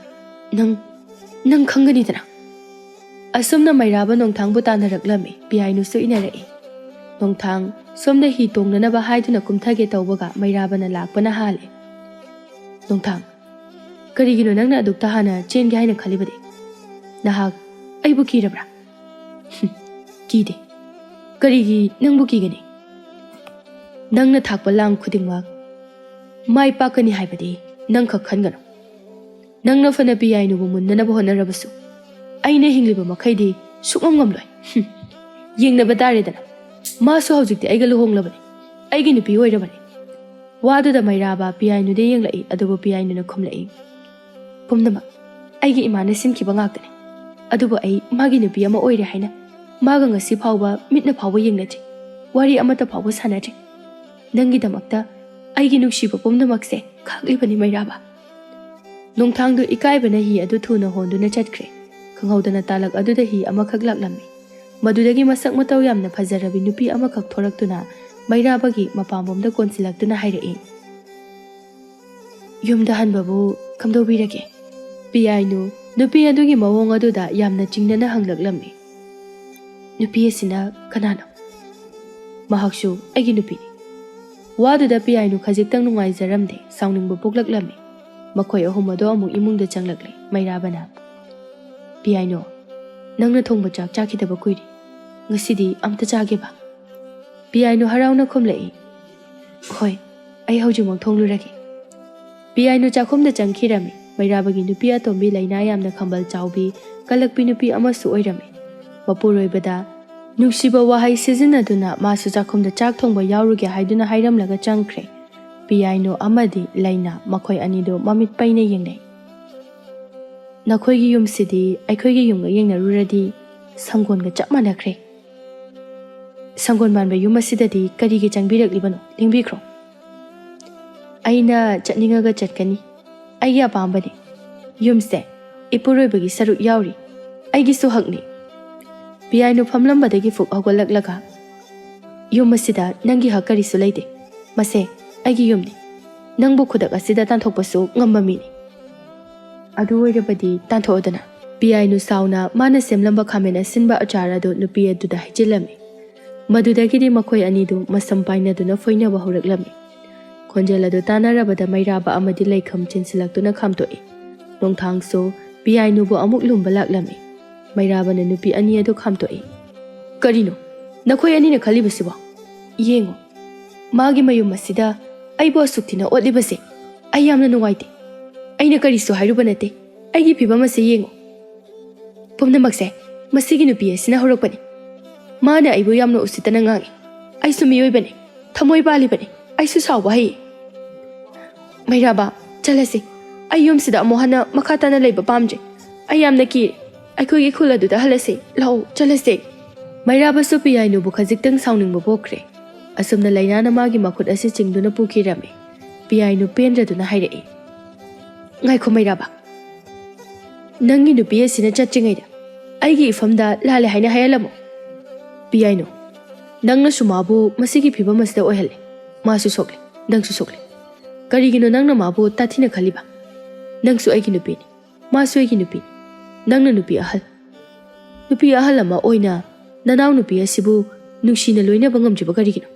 ꯅꯪ, ꯅꯪ ꯈꯪꯒꯅꯤꯗꯅ?" ꯑꯁꯨꯝꯅ ꯃꯩꯔꯥꯕ ꯅꯣꯡꯊꯥꯡꯕꯨ ꯇꯥꯟꯅꯔꯛꯂꯝꯃꯤ꯫ ꯄꯤꯌꯥꯏꯅꯨꯁꯨ ꯏꯟꯅꯔꯛꯏ꯫ ꯅꯣꯡꯊꯥꯡ ꯁꯣꯝꯗ ꯍꯤ ꯇꯣꯡꯅꯅꯕ ꯍꯥꯏꯗꯨꯅ ꯀꯨꯝꯊꯒꯦ ꯇꯧꯕꯒ ꯃꯩꯔꯥꯕꯅ ꯂꯥꯛꯄꯅ ꯍꯥꯜꯂꯦ꯫ "ꯅꯣꯡꯊꯥꯡ, ꯀꯔꯤꯒꯤꯅꯣ ꯅꯪꯅ ꯑꯗꯨꯛꯇ ꯍꯥꯟꯅ ꯆꯦꯟꯒꯦ ꯍꯥꯏꯅ ꯈꯜꯂꯤꯕꯗꯤ? ꯅꯍꯥꯛ ꯑꯩꯕꯨ ꯀꯤꯔꯕ꯭ꯔꯥ?" "ꯍꯨꯝ, ꯀꯤꯗꯦ꯫ ꯀꯔꯤꯒꯤ ꯅꯪꯕꯨ ꯀꯤꯒꯅꯤ? ꯅꯪꯅ ꯊꯥꯛꯄ ꯂꯥꯡ ꯈꯨꯗꯤꯡꯃꯛ ꯃꯥꯏ ꯄꯥꯛꯀꯅꯤ ꯍꯥꯏꯕꯗꯤ ꯅꯪ ꯈꯛ ꯈꯟꯒꯅꯨ꯫ ꯅꯪꯅ ꯐꯅ ꯄꯤꯌꯥꯏꯅꯨꯕꯨ ꯃꯨꯟꯅꯅꯕ ꯍꯣꯠꯅꯔꯕꯁꯨ, ꯑꯩꯅ ꯍꯤꯡꯂꯤꯕ ꯃꯈꯩꯗꯤ ꯁꯨꯛꯉꯝ ꯉꯝꯂꯣꯏ꯫ ꯍꯨꯝ꯫ ꯌꯦꯡꯅꯕ ꯇꯥꯔꯦꯗꯅ꯫ ꯃꯥꯁꯨ ꯍꯧꯖꯤꯛꯇꯤ ꯑꯩꯒ ꯂꯨꯍꯣꯡꯂꯕꯅꯤ꯫ ꯑꯩꯒꯤ ꯅꯨꯄꯤ ꯑꯣꯏꯔꯕꯅꯤ꯫ ꯋꯥꯗꯨꯗ ꯃꯩꯔꯥꯕ ꯄꯤꯌꯥꯏꯅꯨꯗ ꯌꯦꯡꯂꯛꯏ, ꯑꯗꯨꯕꯨ ꯄꯤꯌꯥꯏꯅꯨꯅ ꯈꯨꯝꯂꯛꯏ, "ꯄꯨꯝꯅꯃꯛ ꯑꯩꯒꯤ ꯏꯃꯥꯅ ꯁꯤꯟꯈꯤꯕ ꯉꯥꯛꯇꯅꯤ꯫ ꯑꯗꯨꯕꯨ ꯑꯩ ꯃꯥꯒꯤ ꯅꯨꯄꯤ ꯑꯃ ꯑꯣꯏꯔꯦ ꯍꯥꯏꯅ ꯃꯥꯒ ꯉꯁꯤ ꯐꯥꯎꯕ ꯃꯤꯠꯅ ꯐꯥꯎꯕ ꯌꯦꯡꯅꯗ꯭ꯔꯤ꯫ ꯋꯥꯔꯤ ꯑꯃꯠꯇ ꯐꯥꯎꯕ ꯁꯥꯟꯅꯗ꯭ꯔꯤ꯫ ꯅꯪꯒꯤꯗꯃꯛꯇ ꯑꯩꯒꯤ ꯅꯨꯡꯁꯤꯕ ꯄꯨꯝꯅꯃꯛꯁꯦ ꯈꯥꯛꯂꯤꯕꯅꯤ ꯃꯩꯔꯥꯕ꯫" ꯅꯣꯡꯊꯥꯡꯗꯨ ꯏꯀꯥꯏꯕꯅ ꯍꯤ ꯑꯗꯨ ꯊꯨꯅ ꯍꯣꯟꯗꯨꯅ ꯆꯠꯈ꯭ꯔꯦ꯫ ꯈꯪꯍꯧꯗꯅ ꯇꯥꯂꯛ ꯑꯗꯨꯗ ꯍꯤ ꯑꯃꯈꯛ ꯂꯥꯛꯂꯝꯃꯤ꯫ ꯃꯗꯨꯗꯒꯤ ꯃꯁꯛ ꯃꯇꯧ ꯌꯥꯝꯅ ꯐꯖꯔꯕꯤ ꯅꯨꯄꯤ ꯑꯃꯈꯛ ꯊꯣꯔꯛꯇꯨꯅ ꯃꯩꯔꯥꯕꯒꯤ ꯃꯄꯥꯝꯕꯣꯝꯗ ꯀꯣꯟꯁꯤꯜꯂꯛꯇꯨꯅ ꯍꯥꯏꯔꯛꯏ, "ꯌꯨꯝꯗ ꯍꯟꯕꯕꯨ ꯀꯝꯗꯧꯕꯤꯔꯒꯦ?" ꯄꯤꯌꯥꯏꯅꯨ ꯅꯨꯄꯤ ꯑꯗꯨꯒꯤ ꯃꯑꯣꯡ ꯑꯗꯨꯗ ꯌꯥꯝꯅ ꯆꯤꯡꯅꯅ ꯍꯪꯂꯛꯂꯝꯃꯤ꯫ "ꯅꯨꯄꯤ ꯑꯁꯤꯅ ꯀꯅꯥꯅꯣ?" "ꯃꯍꯥꯛꯁꯨ ꯑꯩꯒꯤ ꯅꯨꯄꯤꯅꯤ꯫" ꯋꯥꯗꯨꯗ ꯄꯤꯌꯥꯏꯅꯨ ꯈꯖꯤꯛꯇꯪ ꯅꯨꯡꯉꯥꯏꯖꯔꯝꯗꯦ, ꯁꯥꯎꯅꯤꯡꯕ ꯄꯣꯛꯂꯛꯂꯝꯃꯤ꯫ ꯃꯈꯣꯏ ꯑꯍꯨꯝ ꯑꯗꯨ ꯑꯃꯨꯛ ꯏꯃꯨꯡꯗ ꯆꯪꯂꯛꯂꯦ꯫ ꯃꯩꯔꯥꯕꯅ, "ꯄꯤꯌꯥꯏꯅꯨ, ꯅꯪꯅ ꯊꯣꯡꯕ ꯆꯥꯛ ꯆꯥꯈꯤꯗꯕ ꯀꯨꯏꯔꯦ꯫ ꯉꯁꯤꯗꯤ ꯑꯝꯇ ꯆꯥꯒꯦꯕ?" ꯄꯤꯌꯥꯏꯅꯨ ꯍꯔꯥꯎꯅ ꯈꯨꯝꯂꯛꯏ, "ꯍꯣꯏ, ꯑꯩ ꯍꯧꯖꯤꯛꯃꯛ ꯊꯣꯡꯂꯨꯔꯒꯦ꯫" ꯄꯤꯌꯥꯏꯅꯨ ꯆꯥꯛꯈꯨꯝꯗ ꯆꯪꯈꯤꯔꯝꯃꯤ꯫ ꯃꯩꯔꯥꯕꯒꯤ ꯅꯨꯄꯤ ꯑꯇꯣꯝꯕꯤ ꯂꯩꯅꯥ ꯌꯥꯝꯅ ꯈꯝꯕꯜ ꯆꯥꯎꯕꯤ, ꯀꯜꯂꯛꯄꯤ ꯅꯨꯄꯤ ꯑꯃꯁꯨ ꯑꯣꯏꯔꯝꯃꯤ꯫ ꯃꯄꯨꯔꯣꯏꯕꯗ, ꯅꯨꯡꯁꯤꯕ ꯋꯥꯍꯩ ꯁꯤꯖꯤꯟꯅꯗꯨꯅ ꯃꯥꯁꯨ ꯆꯥꯛꯈꯨꯝꯗ ꯆꯥꯛ ꯊꯣꯡꯕ ꯌꯥꯎꯔꯨꯒꯦ ꯍꯥꯏꯗꯨꯅ ꯍꯥꯏꯔꯝꯂꯒ ꯆꯪꯈ꯭ꯔꯦ꯫ ꯄꯤꯌꯥꯏꯅꯨ ꯑꯃꯗꯤ ꯂꯩꯅꯥ, ꯃꯈꯣꯏ ꯑꯅꯤꯗꯨ ꯃꯃꯤꯠ ꯄꯩꯅ ꯌꯦꯡꯅꯩ꯫ "ꯅꯈꯣꯏꯒꯤ ꯌꯨꯝꯁꯤꯗꯤ ꯑꯩꯈꯣꯏꯒꯤ ꯌꯨꯝꯒ ꯌꯦꯡꯅꯔꯨꯔꯗꯤ ꯁꯪꯒꯣꯟꯒ ꯆꯞ ꯃꯥꯟꯅꯈ꯭ꯔꯦ꯫ ꯁꯪꯒꯣꯟ ꯃꯥꯟꯕ ꯌꯨꯝ ꯑꯁꯤꯗꯗꯤ ꯀꯔꯤꯒꯤ ꯆꯪꯕꯤꯔꯛꯂꯤꯕꯅꯣ? ꯂꯦꯡꯕꯤꯈ꯭ꯔꯣ꯫" "ꯑꯩꯅ ꯆꯠꯅꯤꯡꯉꯒ ꯆꯠꯀꯅꯤ꯫ ꯑꯩꯒꯤ ꯑꯄꯥꯝꯕꯅꯤ꯫ ꯌꯨꯝꯁꯦ ꯏꯄꯨꯔꯣꯏꯕꯒꯤ ꯁꯔꯨꯛ ꯌꯥꯎꯔꯤ꯫ ꯑꯩꯒꯤꯁꯨ ꯍꯛꯅꯤ꯫" ꯄꯤꯌꯥꯏꯅꯨ ꯐꯝꯂꯝꯕꯗꯒꯤ ꯐꯨꯛ ꯍꯧꯒꯠꯂꯛꯂꯒ, "ꯌꯨꯝ ꯑꯁꯤꯗ ꯅꯪꯒꯤ ꯍꯛ ꯀꯔꯤꯁꯨ ꯂꯩꯇꯦ꯫ ꯃꯁꯦ ꯑꯩꯒꯤ ꯌꯨꯝꯅꯤ꯫ ꯅꯪꯕꯨ ꯈꯨꯗꯛ ꯑꯁꯤꯗ ꯇꯥꯟꯊꯣꯛꯄꯁꯨ ꯉꯝꯕ ꯃꯤꯅꯤ꯫" "ꯑꯗꯨ ꯑꯣꯏꯔꯕꯗꯤ ꯇꯥꯟꯊꯣꯛꯑꯣꯗꯅ꯫" ꯄꯤꯌꯥꯏꯅꯨ ꯁꯥꯎꯅ ꯃꯥꯅ ꯁꯦꯝꯂꯝꯕ ꯈꯥꯃꯦꯟ ꯑꯁꯤꯟꯕ ꯑꯆꯥꯔ ꯑꯗꯨ ꯅꯨꯄꯤ ꯑꯗꯨꯗ ꯍꯩꯖꯤꯜꯂꯝꯃꯤ꯫ ꯃꯗꯨꯗꯒꯤꯗꯤ ꯃꯈꯣꯏ ꯑꯅꯤꯗꯨ ꯃꯁꯝ ꯄꯥꯏꯅꯗꯨꯅ ꯐꯣꯏꯅꯕ ꯍꯧꯔꯛꯂꯝꯃꯤ꯫ ꯈꯣꯟꯖꯦꯜ ꯑꯗꯨ ꯇꯥꯟꯅꯔꯕꯗ ꯃꯩꯔꯥꯕ ꯑꯃꯗꯤ ꯂꯩꯈꯝ ꯆꯦꯟꯁꯤꯜꯂꯛꯇꯨꯅ ꯈꯥꯝꯇꯣꯛꯏ꯫ ꯅꯣꯡꯊꯥꯡꯁꯨ ꯄꯤꯌꯥꯏꯅꯨꯕꯨ ꯑꯃꯨꯛ ꯂꯨꯝꯕ ꯂꯥꯛꯂꯝꯃꯤ꯫ ꯃꯩꯔꯥꯕꯅ ꯅꯨꯄꯤ ꯑꯅꯤ ꯑꯗꯨ ꯈꯥꯝꯇꯣꯛꯏ꯫ "ꯀꯔꯤꯅꯣ ꯅꯈꯣꯏ ꯑꯅꯤꯅ ꯈꯜꯂꯤꯕꯁꯤꯕꯣ? ꯌꯦꯡꯉꯣ, ꯃꯥꯒꯤ ꯃꯌꯨꯝ ꯑꯁꯤꯗ ꯑꯩꯕꯨ ꯑꯁꯨꯛ ꯊꯤꯅ ꯑꯣꯠꯂꯤꯕꯁꯦ ꯑꯩ ꯌꯥꯝꯅ ꯅꯨꯡꯉꯥꯏꯇꯦ꯫ ꯑꯩꯅ ꯀꯔꯤꯁꯨ ꯍꯥꯏꯔꯨꯕ ꯅꯠꯇꯦ, ꯑꯩꯒꯤ ꯐꯤꯕꯝ ꯑꯁꯤ ꯌꯦꯡꯉꯣ꯫ ꯄꯨꯝꯅꯃꯛꯁꯦ ꯃꯁꯤꯒꯤ ꯅꯨꯄꯤ ꯑꯁꯤꯅ ꯍꯧꯔꯛꯄꯅꯤ꯫ ꯃꯥꯅ ꯑꯩꯕꯨ ꯌꯥꯝꯅ ꯎꯁꯤꯠꯇꯅ ꯉꯥꯡꯉꯤ꯫ ꯑꯩꯁꯨ ꯃꯤꯑꯣꯏꯕꯅꯤ, ꯊꯃꯣꯏ ꯄꯥꯜꯂꯤꯕꯅꯤ, ꯑꯩꯁꯨ ꯁꯥꯎꯕ ꯍꯩ꯫" "ꯃꯩꯔꯥꯕ, ꯆꯠꯂꯁꯤ꯫ ꯑꯩ ꯌꯨꯝꯁꯤꯗ ꯑꯃꯨꯛ ꯍꯟꯅ ꯃꯈꯥ ꯇꯥꯅ ꯂꯩꯕ ꯄꯥꯝꯗ꯭ꯔꯦ꯫ ꯑꯩ ꯌꯥꯝꯅ ꯀꯤꯔꯦ꯫ ꯑꯩꯈꯣꯏꯒꯤ ꯈꯨꯜ ꯑꯗꯨꯗ ꯍꯜꯂꯁꯤ꯫ ꯂꯥꯛꯑꯣ, ꯆꯠꯂꯁꯤ꯫" ꯃꯩꯔꯥꯕꯁꯨ ꯄꯤꯌꯥꯏꯅꯨꯕꯨ ꯈꯖꯤꯛꯇꯪ ꯁꯥꯎꯅꯤꯡꯕ ꯄꯣꯛꯈ꯭ꯔꯦ꯫ ꯑꯁꯨꯝꯅ ꯂꯩꯅꯥꯅ ꯃꯥꯒꯤ ꯃꯈꯨꯠ ꯑꯁꯤ ꯆꯤꯡꯗꯨꯅ ꯄꯨꯈꯤꯔꯝꯃꯤ꯫ ꯄꯤꯌꯥꯏꯅꯨ ꯄꯦꯟꯗ꯭ꯔꯗꯨꯅ ꯍꯥꯏꯔꯛꯏ, "ꯉꯥꯏꯈꯣ ꯃꯩꯔꯥꯕ, ꯅꯪꯒꯤ ꯅꯨꯄꯤ ꯑꯁꯤꯅ ꯆꯠꯇ꯭ꯔꯤꯉꯩꯗ ꯑꯩꯒꯤ ꯏꯐꯝꯗ ꯂꯥꯜꯂꯦ ꯍꯥꯏꯅ ꯍꯥꯏꯍꯜꯂꯝꯃꯣ꯫ ꯄꯤꯌꯥꯏꯅꯨ, ꯅꯪꯅꯁꯨ ꯃꯥꯕꯨ ꯃꯁꯤꯒꯤ ꯐꯤꯕꯝ ꯑꯁꯤꯗ ꯑꯣꯏꯍꯜꯂꯦ꯫ ꯃꯥꯁꯨ ꯁꯣꯛꯂꯦ, ꯅꯪꯁꯨ ꯁꯣꯛꯂꯦ꯫ ꯀꯔꯤꯒꯤꯅꯣ ꯅꯪꯅ ꯃꯥꯕꯨ ꯇꯥꯊꯤꯅ ꯈꯜꯂꯤꯕ? ꯅꯪꯁꯨ ꯑꯩꯒꯤ ꯅꯨꯄꯤꯅꯤ, ꯃꯥꯁꯨ ꯑꯩꯒꯤ ꯅꯨꯄꯤꯅꯤ꯫ ꯅꯪꯅ ꯅꯨꯄꯤ ꯑꯍꯜ, ꯅꯨꯄꯤ ꯑꯍꯜ ꯑꯃ ꯑꯣꯏꯅ ꯅꯅꯥꯎ ꯅꯨꯄꯤ ꯑꯁꯤꯕꯨ ꯅꯨꯡꯁꯤꯅ ꯂꯣꯏꯅꯕ ꯉꯝꯗ꯭ꯔꯤꯕ ꯀꯔꯤꯒꯤꯅꯣ?"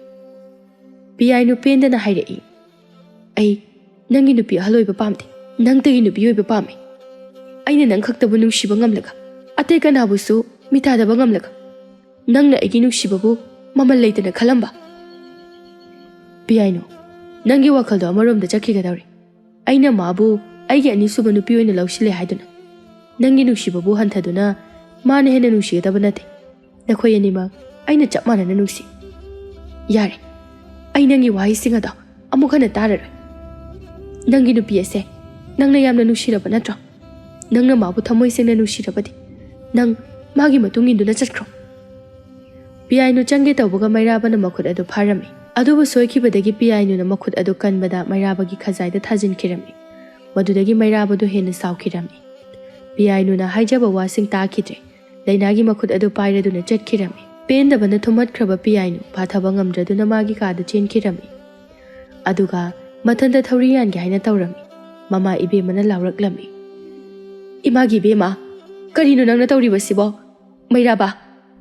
ꯄꯤꯌꯥꯏꯅꯨ ꯄꯦꯟꯗꯅ ꯍꯥꯏꯔꯛꯏ, "ꯑꯩ ꯅꯪꯒꯤ ꯅꯨꯄꯤ ꯑꯍꯜ ꯑꯣꯏꯕ ꯄꯥꯝꯗꯦ, ꯅꯪꯇꯒꯤ ꯅꯨꯄꯤ ꯑꯣꯏꯕ ꯄꯥꯝꯃꯤ꯫ ꯑꯩꯅ ꯅꯪ ꯈꯛꯇꯕꯨ ꯅꯨꯡꯁꯤꯕ ꯉꯝꯂꯒ, ꯑꯇꯩ ꯀꯅꯥꯕꯨꯁꯨ ꯃꯤꯇꯥꯗꯕ ꯉꯝꯂꯒ, ꯅꯪꯅ ꯑꯩꯒꯤ ꯅꯨꯡꯁꯤꯕꯕꯨ ꯃꯃꯜ ꯂꯩꯇꯅ ꯈꯜꯂꯝꯕ?" "ꯄꯤꯌꯥꯏꯅꯨ, ꯅꯪꯒꯤ ꯋꯥꯈꯜꯗꯣ ꯑꯃꯔꯣꯝꯗ ꯆꯠꯈꯤꯒꯗꯧꯔꯦ꯫ ꯑꯩꯅ ꯃꯥꯕꯨ ꯑꯩꯒꯤ ꯑꯅꯤꯁꯨꯕ ꯅꯨꯄꯤ ꯑꯣꯏꯅ ꯂꯧꯁꯤꯜꯂꯦ ꯍꯥꯏꯗꯨꯅ ꯅꯪꯒꯤ ꯅꯨꯡꯁꯤꯕꯕꯨ ꯍꯟꯊꯗꯨꯅ ꯃꯥꯅ ꯍꯦꯟꯅ ꯅꯨꯡꯁꯤꯒꯗꯕ ꯅꯠꯇꯦ꯫ ꯅꯈꯣꯏ ꯑꯅꯤꯃꯛ ꯑꯩꯅ ꯆꯞ ꯃꯥꯟꯅꯅ ꯅꯨꯡꯁꯤ꯫ ꯌꯥꯔꯦ, ꯑꯩ ꯅꯪꯒꯤ ꯋꯥꯍꯩꯁꯤꯡ ꯑꯗꯣ ꯑꯃꯨꯛ ꯍꯟꯅ ꯇꯥꯔꯔꯣꯏ꯫ ꯅꯪꯒꯤ ꯅꯨꯄꯤ ꯑꯁꯦ ꯅꯪꯅ ꯌꯥꯝꯅ ꯅꯨꯡꯁꯤꯔꯕ ꯅꯠꯇ꯭ꯔꯣ? ꯅꯪꯅ ꯃꯥꯕꯨ ꯊꯃꯣꯏ ꯁꯦꯡꯅ ꯅꯨꯡꯁꯤꯔꯕꯗꯤ ꯅꯪ ꯃꯥꯒꯤ ꯃꯇꯨꯡ ꯏꯟꯗꯨꯅ ꯆꯠꯈ꯭ꯔꯣ꯫" ꯄꯤꯌꯥꯏꯅꯨ ꯆꯪꯒꯦ ꯇꯧꯕꯒ ꯃꯩꯔꯥꯕꯅ ꯃꯈꯨꯠ ꯑꯗꯨ ꯐꯥꯔꯝꯃꯤ꯫ ꯑꯗꯨꯕꯨ ꯁꯣꯏꯈꯤꯕꯗꯒꯤ ꯄꯤꯌꯥꯏꯅꯨꯅ ꯃꯈꯨꯠ ꯑꯗꯨ ꯀꯟꯕꯗ ꯃꯩꯔꯥꯕꯒꯤ ꯈꯖꯥꯏꯗ ꯊꯥꯖꯤꯟꯈꯤꯔꯝꯃꯤ꯫ ꯃꯗꯨꯗꯒꯤ ꯃꯩꯔꯥꯕꯗꯨ ꯍꯦꯟꯅ ꯁꯥꯎꯈꯤꯔꯝꯃꯤ꯫ ꯄꯤꯌꯥꯏꯅꯨꯅ ꯍꯥꯏꯖꯕ ꯋꯥꯁꯤꯡ ꯇꯥꯈꯤꯗ꯭ꯔꯦ꯫ ꯂꯩꯅꯥꯒꯤ ꯃꯈꯨꯠ ꯑꯗꯨ ꯄꯥꯏꯔꯗꯨꯅ ꯆꯠꯈꯤꯔꯝꯃꯤ꯫ ꯄꯦꯟꯗꯕꯅ ꯊꯨꯝꯍꯠꯈ꯭ꯔꯕ ꯄꯤꯌꯥꯏꯅꯨ ꯐꯥꯊꯕ ꯉꯝꯗ꯭ꯔꯗꯨꯅ ꯃꯥꯒꯤ ꯀꯥꯗ ꯆꯦꯟꯈꯤꯔꯝꯃꯤ꯫ ꯑꯗꯨꯒ ꯃꯊꯟꯇ ꯊꯧꯔꯤ ꯌꯥꯟꯒꯦ ꯍꯥꯏꯅ ꯇꯧꯔꯝꯃꯤ꯫ ꯃꯃꯥ ꯏꯕꯦꯝꯃꯅ ꯂꯥꯎꯔꯛꯂꯝꯃꯤ, "ꯏꯃꯥꯒꯤ ꯏꯕꯦꯝꯃ, ꯀꯔꯤꯅꯣ ꯅꯪꯅ ꯇꯧꯔꯤꯕꯁꯤꯕꯣ? ꯃꯩꯔꯥꯕ,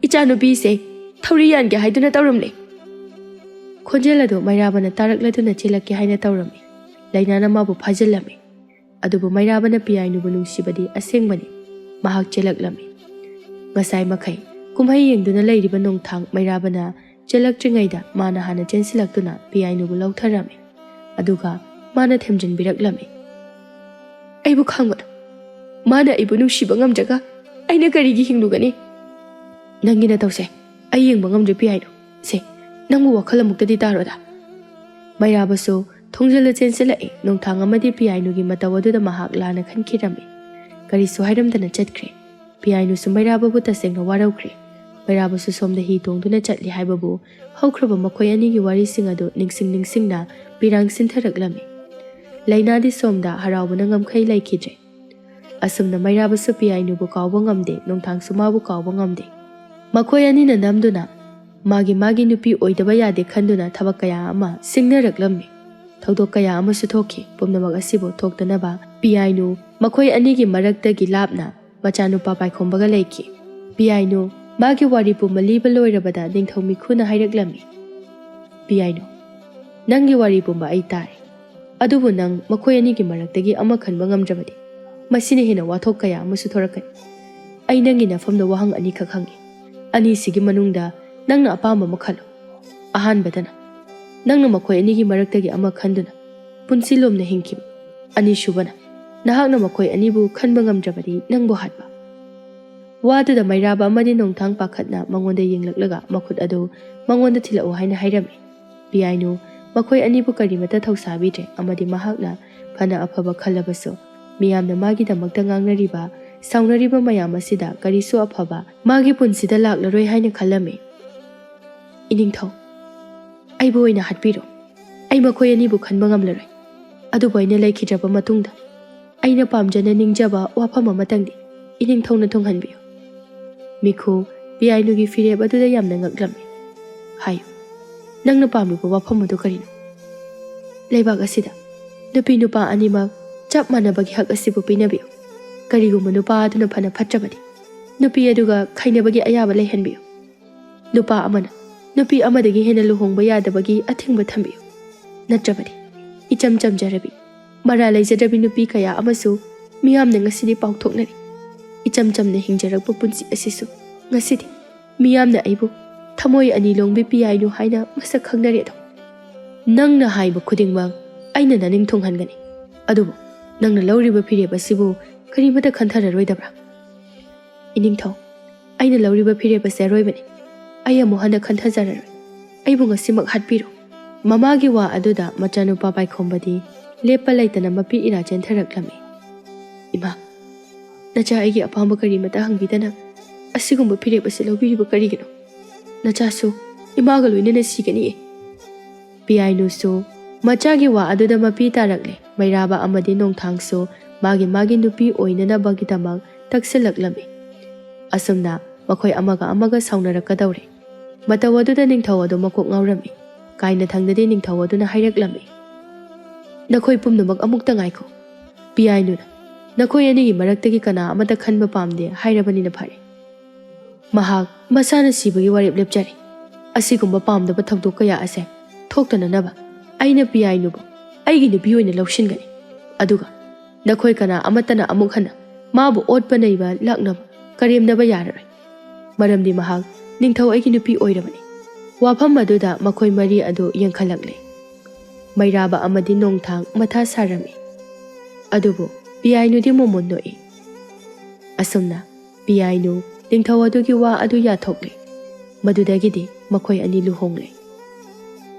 ꯏꯆꯥꯅꯨꯄꯤꯁꯦ ꯊꯧꯔꯤ ꯌꯥꯟꯒꯦ ꯍꯥꯏꯗꯨꯅ ꯇꯧꯔꯝꯂꯦ꯫" ꯈꯣꯟꯖꯦꯜ ꯑꯗꯨ ꯃꯩꯔꯥꯕꯅ ꯇꯥꯔꯛꯂꯗꯨꯅ ꯆꯦꯜꯂꯛꯀꯦ ꯍꯥꯏꯅ ꯇꯧꯔꯝꯃꯤ꯫ ꯂꯩꯅꯥꯅ ꯃꯥꯕꯨ ꯐꯥꯖꯤꯜꯂꯝꯃꯤ꯫ ꯑꯗꯨꯕꯨ ꯃꯩꯔꯥꯕꯅ ꯄꯤꯌꯥꯏꯅꯨꯕꯨ ꯅꯨꯡꯁꯤꯕꯗꯤ ꯑꯁꯦꯡꯕꯅꯤ꯫ ꯃꯍꯥꯛ ꯆꯦꯜꯂꯛꯂꯝꯃꯤ꯫ ꯉꯁꯥꯏ ꯃꯈꯩ ꯀꯨꯝꯍꯩ ꯌꯦꯡꯗꯨꯅ ꯂꯩꯔꯤꯕ ꯅꯣꯡꯊꯥꯡ ꯃꯩꯔꯥꯕꯅ ꯆꯦꯜꯂꯛꯇ꯭ꯔꯤꯉꯩꯗ ꯃꯥꯅ ꯍꯥꯟꯅ ꯆꯦꯟꯁꯤꯜꯂꯛꯇꯨꯅ ꯄꯤꯌꯥꯏꯅꯨꯕꯨ ꯂꯧꯊꯔꯝꯃꯤ꯫ ꯑꯗꯨꯒ ꯃꯥꯅ ꯊꯦꯝꯖꯤꯟꯕꯤꯔꯛꯂꯝꯃꯤ꯫ "ꯑꯩꯕꯨ ꯈꯪꯒꯅꯨ꯫ ꯃꯥꯅ ꯑꯩꯕꯨ ꯅꯨꯡꯁꯤꯕ ꯉꯝꯗ꯭ꯔꯒ ꯑꯩꯅ ꯀꯔꯤꯒꯤ ꯍꯤꯡꯂꯨꯒꯅꯤ? ꯅꯪꯒꯤ ꯅꯇꯧꯁꯦ ꯑꯩ ꯌꯦꯡꯕ ꯉꯝꯗ꯭ꯔꯦ ꯄꯤꯌꯥꯏꯅꯨ꯫ ꯁꯦ, ꯅꯪꯕꯨ ꯋꯥꯈꯜ ꯑꯃꯨꯛꯇꯗꯤ ꯇꯥꯔꯣꯗ꯫" ꯃꯩꯔꯥꯕꯁꯨ ꯊꯣꯡꯖꯤꯜꯂ ꯆꯦꯟꯁꯤꯜꯂꯛꯏ꯫ ꯅꯣꯡꯊꯥꯡ ꯑꯃꯗꯤ ꯄꯤꯌꯥꯏꯅꯨꯒꯤ ꯃꯇꯧ ꯑꯗꯨꯗ ꯃꯍꯥꯛ ꯂꯥꯟꯅ ꯈꯟꯈꯤꯔꯝꯃꯤ꯫ ꯀꯔꯤꯁꯨ ꯍꯥꯏꯔꯝꯗꯅ ꯆꯠꯈ꯭ꯔꯦ꯫ ꯄꯤꯌꯥꯏꯅꯨꯁꯨ ꯃꯩꯔꯥꯕꯕꯨ ꯇꯁꯦꯡꯅ ꯋꯥꯔꯧꯈ꯭ꯔꯦ꯫ ꯃꯩꯔꯥꯕꯁꯨ ꯁꯣꯝꯗ ꯍꯤ ꯇꯣꯡꯗꯨꯅ ꯆꯠꯂꯤ ꯍꯥꯏꯕꯕꯨ ꯍꯧꯈ꯭ꯔꯕ ꯃꯈꯣꯏ ꯑꯅꯤꯒꯤ ꯋꯥꯔꯤꯁꯤꯡ ꯑꯗꯨ ꯅꯤꯡꯁꯤꯡ ꯅꯤꯡꯁꯤꯡꯅ ꯄꯤꯔꯥꯡ ꯁꯤꯟꯊꯔꯛꯂꯝꯃꯤ꯫ ꯂꯩꯅꯥꯗꯤ ꯁꯣꯝꯗ ꯍꯔꯥꯎꯕꯅ ꯉꯝꯈꯩ ꯂꯩꯈꯤꯗ꯭ꯔꯦ꯫ ꯑꯁꯨꯝꯅ ꯃꯩꯔꯥꯕꯁꯨ ꯄꯤꯌꯥꯏꯅꯨꯕꯨ ꯀꯥꯎꯕ ꯉꯝꯗꯦ, ꯅꯣꯡꯊꯥꯡꯁꯨ ꯃꯥꯕꯨ ꯀꯥꯎꯕ ꯉꯝꯗꯦ꯫ ꯃꯈꯣꯏ ꯑꯅꯤꯅ ꯅꯝꯗꯨꯅ ꯃꯥꯒꯤ ꯃꯥꯒꯤ ꯅꯨꯄꯤ ꯑꯣꯏꯗꯕ ꯌꯥꯗꯦ ꯈꯟꯗꯨꯅ ꯊꯕꯛ ꯀꯌꯥ ꯑꯃ ꯁꯤꯡꯅꯔꯛꯂꯝꯃꯤ꯫ ꯊꯧꯗꯣꯛ ꯀꯌꯥ ꯑꯃꯁꯨ ꯊꯣꯛꯈꯤ꯫ ꯄꯨꯝꯅꯃꯛ ꯑꯁꯤꯕꯨ ꯊꯣꯛꯇꯅꯕ ꯄꯤꯌꯥꯏꯅꯨ ꯃꯈꯣꯏ ꯑꯅꯤꯒꯤ ꯃꯔꯛꯇꯒꯤ ꯂꯥꯞꯅ ꯃꯆꯥꯅꯨꯄꯥ ꯄꯥꯏꯈꯣꯝꯕꯒ ꯂꯩꯈꯤ꯫ ꯄꯤꯌꯥꯏꯅꯨ ꯃꯥꯒꯤ ꯋꯥꯔꯤ ꯄꯨꯝꯕ ꯂꯤꯕ ꯂꯣꯏꯔꯕꯗ ꯅꯤꯡꯊꯧ ꯃꯤꯈꯨꯅ ꯍꯥꯏꯔꯛꯂꯝꯃꯤ, "ꯄꯤꯌꯥꯏꯅꯨ, ꯅꯪꯒꯤ ꯋꯥꯔꯤ ꯄꯨꯝꯕ ꯑꯩ ꯇꯥꯔꯦ꯫ ꯑꯗꯨꯕꯨ ꯅꯪ ꯃꯈꯣꯏ ꯑꯅꯤꯒꯤ ꯃꯔꯛꯇꯒꯤ ꯑꯃ ꯈꯟꯕ ꯉꯝꯗ꯭ꯔꯕꯗꯤ ꯃꯁꯤꯅ ꯍꯦꯟꯅ ꯋꯥꯊꯣꯛ ꯀꯌꯥ ꯑꯃꯁꯨ ꯊꯣꯔꯛꯀꯅꯤ꯫ ꯑꯩ ꯅꯪꯒꯤ ꯅꯐꯝꯗ ꯋꯥꯍꯪ ꯑꯅꯤꯈꯛ ꯍꯪꯒꯦ꯫ ꯑꯅꯤꯁꯤꯒꯤ ꯃꯅꯨꯡꯗ ꯅꯪꯅ ꯑꯄꯥꯝꯕ ꯑꯃ ꯈꯜꯂꯨ꯫ ꯑꯍꯥꯟꯕꯗꯅ, ꯅꯪꯅ ꯃꯈꯣꯏ ꯑꯅꯤꯒꯤ ꯃꯔꯛꯇꯒꯤ ꯑꯃ ꯈꯟꯗꯨꯅ ꯄꯨꯟꯁꯤ ꯂꯣꯝꯅ ꯍꯤꯡꯈꯤꯕ꯫ ꯑꯅꯤꯁꯨꯕꯅ, ꯅꯍꯥꯛꯅ ꯃꯈꯣꯏ ꯑꯅꯤꯕꯨ ꯈꯟꯕ ꯉꯝꯗ꯭ꯔꯕꯗꯤ ꯅꯪꯕꯨ ꯍꯥꯠꯄ꯫" ꯋꯥꯗꯨꯗ ꯃꯩꯔꯥꯕ ꯑꯃꯗꯤ ꯅꯣꯡꯊꯥꯡ ꯄꯥꯈꯠꯅ ꯃꯉꯣꯟꯗ ꯌꯦꯡꯂꯛꯂꯒ ꯃꯈꯨꯠ ꯑꯗꯨ ꯃꯉꯣꯟꯗ ꯊꯤꯜꯂꯛꯎ ꯍꯥꯏꯅ ꯍꯥꯏꯔꯝꯃꯤ꯫ ꯄꯤꯌꯥꯏꯅꯨ ꯃꯈꯣꯏ ꯑꯅꯤꯕꯨ ꯀꯔꯤꯃꯠꯇ ꯊꯧꯁꯥꯕꯤꯗ꯭ꯔꯦ ꯑꯃꯗꯤ ꯃꯍꯥꯛꯅ ꯐꯅ ꯑꯐꯕ ꯈꯜꯂꯕꯁꯨ ꯃꯤꯌꯥꯝꯅ ꯃꯥꯒꯤꯗꯃꯛꯇ ꯉꯥꯡꯅꯔꯤꯕ, ꯁꯥꯎꯅꯔꯤꯕ ꯃꯌꯥꯝ ꯑꯁꯤꯗ ꯀꯔꯤꯁꯨ ꯑꯐꯕ ꯃꯥꯒꯤ ꯄꯨꯟꯁꯤꯗ ꯂꯥꯛꯂꯔꯣꯏ ꯍꯥꯏꯅ ꯈꯜꯂꯝꯃꯤ꯫ "ꯏꯅꯤꯡꯊꯧ, ꯑꯩꯕꯨ ꯑꯣꯏꯅ ꯍꯥꯠꯄꯤꯔꯣ꯫ ꯑꯩ ꯃꯈꯣꯏ ꯑꯅꯤꯕꯨ ꯈꯟꯕ ꯉꯝꯂꯔꯣꯏ꯫ ꯑꯗꯨꯕꯨ ꯑꯩꯅ ꯂꯩꯈꯤꯗ꯭ꯔꯕ ꯃꯇꯨꯡꯗ ꯑꯩꯅ ꯄꯥꯝꯖꯅ ꯅꯤꯡꯖꯕ ꯋꯥꯐꯝ ꯑꯃꯇꯪꯗꯤ ꯏꯅꯤꯡꯊꯧꯅ ꯊꯨꯡꯍꯟꯕꯤꯌꯨ꯫" ꯃꯤꯈꯨ ꯄꯤꯌꯥꯏꯅꯨꯒꯤ ꯐꯤꯔꯦꯞ ꯑꯗꯨꯗ ꯌꯥꯝꯅ ꯉꯛꯂꯝꯃꯤ꯫ "ꯍꯥꯏꯌꯨ, ꯅꯪꯅ ꯄꯥꯝꯂꯤꯕ ꯋꯥꯐꯝ ꯑꯗꯨ ꯀꯔꯤꯅꯣ?" "ꯂꯩꯕꯥꯛ ꯑꯁꯤꯗ ꯅꯨꯄꯤ ꯅꯨꯄꯥ ꯑꯅꯤꯃꯛ ꯆꯞ ꯃꯥꯟꯅꯕꯒꯤ ꯍꯛ ꯑꯁꯤꯕꯨ ꯄꯤꯅꯕꯤꯌꯨ꯫ ꯀꯔꯤꯒꯨꯝꯕ ꯅꯨꯄꯥ ꯑꯗꯨꯅ ꯐꯅ ꯐꯠꯇ꯭ꯔꯕꯗꯤ ꯅꯨꯄꯤ ꯑꯗꯨꯒ ꯈꯥꯏꯅꯕꯒꯤ ꯑꯌꯥꯕ ꯂꯩꯍꯟꯕꯤꯌꯨ꯫ ꯅꯨꯄꯥ ꯑꯃꯅ ꯅꯨꯄꯤ ꯑꯃꯗꯒꯤ ꯍꯦꯟꯅ ꯂꯨꯍꯣꯡꯕ ꯌꯥꯗꯕꯒꯤ ꯑꯊꯤꯡꯕ ꯊꯝꯕꯤꯌꯨ꯫ ꯅꯠꯇ꯭ꯔꯕꯗꯤ ꯏꯆꯝ ꯆꯝꯖꯔꯕꯤ, ꯃꯔꯥ ꯂꯩꯖꯗ꯭ꯔꯕꯤ ꯅꯨꯄꯤ ꯀꯌꯥ ꯑꯃꯁꯨ ꯃꯤꯌꯥꯝꯅ ꯉꯁꯤꯗꯤ ꯄꯥꯎꯊꯣꯛꯅꯔꯤ꯫ ꯏꯆꯝ ꯆꯝꯅ ꯍꯤꯡꯖꯔꯛꯄ ꯄꯨꯟꯁꯤ ꯑꯁꯤꯁꯨ ꯉꯁꯤꯗꯤ ꯃꯤꯌꯥꯝꯅ ꯑꯩꯕꯨ ꯊꯃꯣꯏ ꯑꯅꯤ ꯂꯣꯡꯕꯤ ꯄꯤꯌꯥꯏꯅꯨ ꯍꯥꯏꯅ ꯃꯁꯛ ꯈꯪꯅꯔꯦ ꯑꯗꯣ꯫ ꯅꯪꯅ ꯍꯥꯏꯕ ꯈꯨꯗꯤꯡꯃꯛ ꯑꯩꯅ ꯅꯅꯤꯡ ꯊꯨꯡꯍꯟꯒꯅꯤ꯫ ꯑꯗꯨꯕꯨ ꯅꯪꯅ ꯂꯧꯔꯤꯕ ꯐꯤꯔꯦꯞ ꯑꯁꯤꯕꯨ ꯀꯔꯤꯃꯇ ꯈꯟꯊꯔꯔꯣꯏꯗꯕ꯭ꯔꯥ? ꯏꯅꯤꯡꯊꯧ, ꯑꯩꯅ ꯂꯧꯔꯤꯕ ꯐꯤꯔꯦꯞ ꯑꯁꯤ ꯑꯔꯣꯏꯕꯅꯤ꯫ ꯑꯩ ꯑꯃꯨꯛ ꯍꯟꯅ ꯈꯟꯊꯖꯔꯔꯣꯏ꯫ ꯑꯩꯕꯨ ꯉꯁꯤꯃꯛ ꯍꯥꯠꯄꯤꯔꯣ꯫ ꯃꯃꯥꯒꯤ ꯋꯥ ꯑꯗꯨꯗ ꯃꯆꯥꯅꯨꯄꯥ ꯄꯥꯏꯈꯣꯝꯕꯗꯤ ꯂꯦꯞꯄ ꯂꯩꯇꯅ ꯃꯄꯤ ꯏꯔꯥ ꯆꯦꯟꯊꯔꯛꯂꯝꯃꯤ꯫ "ꯏꯃꯥ, ꯅꯆꯥ ꯑꯩꯒꯤ ꯑꯄꯥꯝꯕ ꯀꯔꯤꯃꯇ ꯍꯪꯕꯤꯗꯅ ꯑꯁꯤꯒꯨꯝꯕ ꯐꯤꯔꯦꯞ ꯑꯁꯤ ꯂꯧꯕꯤꯔꯤꯕ ꯀꯔꯤꯒꯤꯅꯣ? ꯅꯆꯥꯁꯨ ꯏꯃꯥꯒ ꯂꯣꯏꯅꯅ ꯁꯤꯒꯅꯤꯌꯦ꯫" ꯄꯤꯌꯥꯏꯅꯨꯁꯨ ꯃꯆꯥꯒꯤ ꯋꯥ ꯑꯗꯨꯗ ꯃꯄꯤ ꯇꯥꯔꯛꯂꯦ꯫ ꯃꯩꯔꯥꯕ ꯑꯃꯗꯤ ꯅꯣꯡꯊꯥꯡꯁꯨ ꯃꯥꯒꯤ ꯃꯥꯒꯤ ꯅꯨꯄꯤ ꯑꯣꯏꯅꯅꯕꯒꯤꯗꯃꯛ ꯇꯛꯁꯤꯜꯂꯛꯂꯝꯃꯤ꯫ ꯑꯁꯨꯝꯅ ꯃꯈꯣꯏ ꯑꯃꯒ ꯑꯃꯒ ꯁꯥꯎꯅꯔꯛꯀꯗꯧꯔꯦ꯫ ꯃꯇꯧ ꯑꯗꯨꯗ ꯅꯤꯡꯊꯧ ꯑꯗꯨ ꯃꯀꯣꯛ ꯉꯥꯎꯔꯝꯃꯤ꯫ ꯀꯥꯏꯅꯊꯪꯗꯗꯤ ꯅꯤꯡꯊꯧ ꯑꯗꯨꯅ ꯍꯥꯏꯔꯛꯂꯝꯃꯤ, "ꯅꯈꯣꯏ ꯄꯨꯝꯅꯃꯛ ꯑꯃꯨꯛꯇ ꯉꯥꯏꯈꯣ꯫ ꯄꯤꯌꯥꯏꯅꯨꯅ ꯅꯈꯣꯏ ꯑꯅꯤꯒꯤ ꯃꯔꯛꯇꯒꯤ ꯀꯅꯥ ꯑꯃꯠꯇ ꯈꯟꯕ ꯄꯥꯝꯗꯦ ꯍꯥꯏꯔꯕꯅꯤꯅ ꯐꯔꯦ꯫ ꯃꯍꯥꯛ ꯃꯁꯥꯅ ꯁꯤꯕꯒꯤ ꯋꯥꯔꯦꯞ ꯂꯦꯞꯆꯔꯦ꯫ ꯑꯁꯤꯒꯨꯝꯕ ꯄꯥꯝꯗꯕ ꯊꯧꯗꯣꯛ ꯀꯌꯥ ꯑꯁꯦ ꯊꯣꯛꯇꯅꯅꯕ ꯑꯩꯅ ꯄꯤꯌꯥꯏꯅꯨꯕꯨ ꯑꯩꯒꯤ ꯅꯨꯄꯤ ꯑꯣꯏꯅ ꯂꯧꯁꯤꯟꯒꯅꯤ꯫ ꯑꯗꯨꯒ ꯅꯈꯣꯏ ꯀꯅꯥ ꯑꯃꯠꯇꯅ ꯑꯃꯨꯛ ꯍꯟꯅ ꯃꯥꯕꯨ ꯑꯣꯠꯄ ꯅꯩꯕ ꯂꯥꯛꯅꯕ ꯀꯔꯦꯝꯅꯕ ꯌꯥꯔꯔꯣꯏ꯫ ꯃꯔꯝꯗꯤ ꯃꯍꯥꯛ ꯅꯤꯡꯊꯧ ꯑꯩꯒꯤ ꯅꯨꯄꯤ ꯑꯣꯏꯔꯕꯅꯤ꯫" ꯋꯥꯐꯝ ꯑꯗꯨꯗ ꯃꯈꯣꯏ ꯃꯔꯤ ꯑꯗꯨ ꯌꯦꯡꯈꯠꯂꯛꯂꯦ꯫ ꯃꯩꯔꯥꯕ ꯑꯃꯗꯤ ꯅꯣꯡꯊꯥꯡ ꯃꯊꯥ ꯁꯥꯔꯝꯃꯤ꯫ ꯑꯗꯨꯕꯨ ꯄꯤꯌꯥꯏꯅꯨꯗꯤ ꯃꯣꯃꯣꯟ ꯅꯣꯛꯏ꯫ ꯑꯁꯨꯝꯅ ꯄꯤꯌꯥꯏꯅꯨ ꯅꯤꯡꯊꯧ ꯑꯗꯨꯒꯤ ꯋꯥ ꯑꯗꯨ ꯌꯥꯊꯣꯛꯂꯦ꯫ ꯃꯗꯨꯗꯒꯤꯗꯤ ꯃꯈꯣꯏ ꯑꯅꯤ ꯂꯨꯍꯣꯡꯂꯦ꯫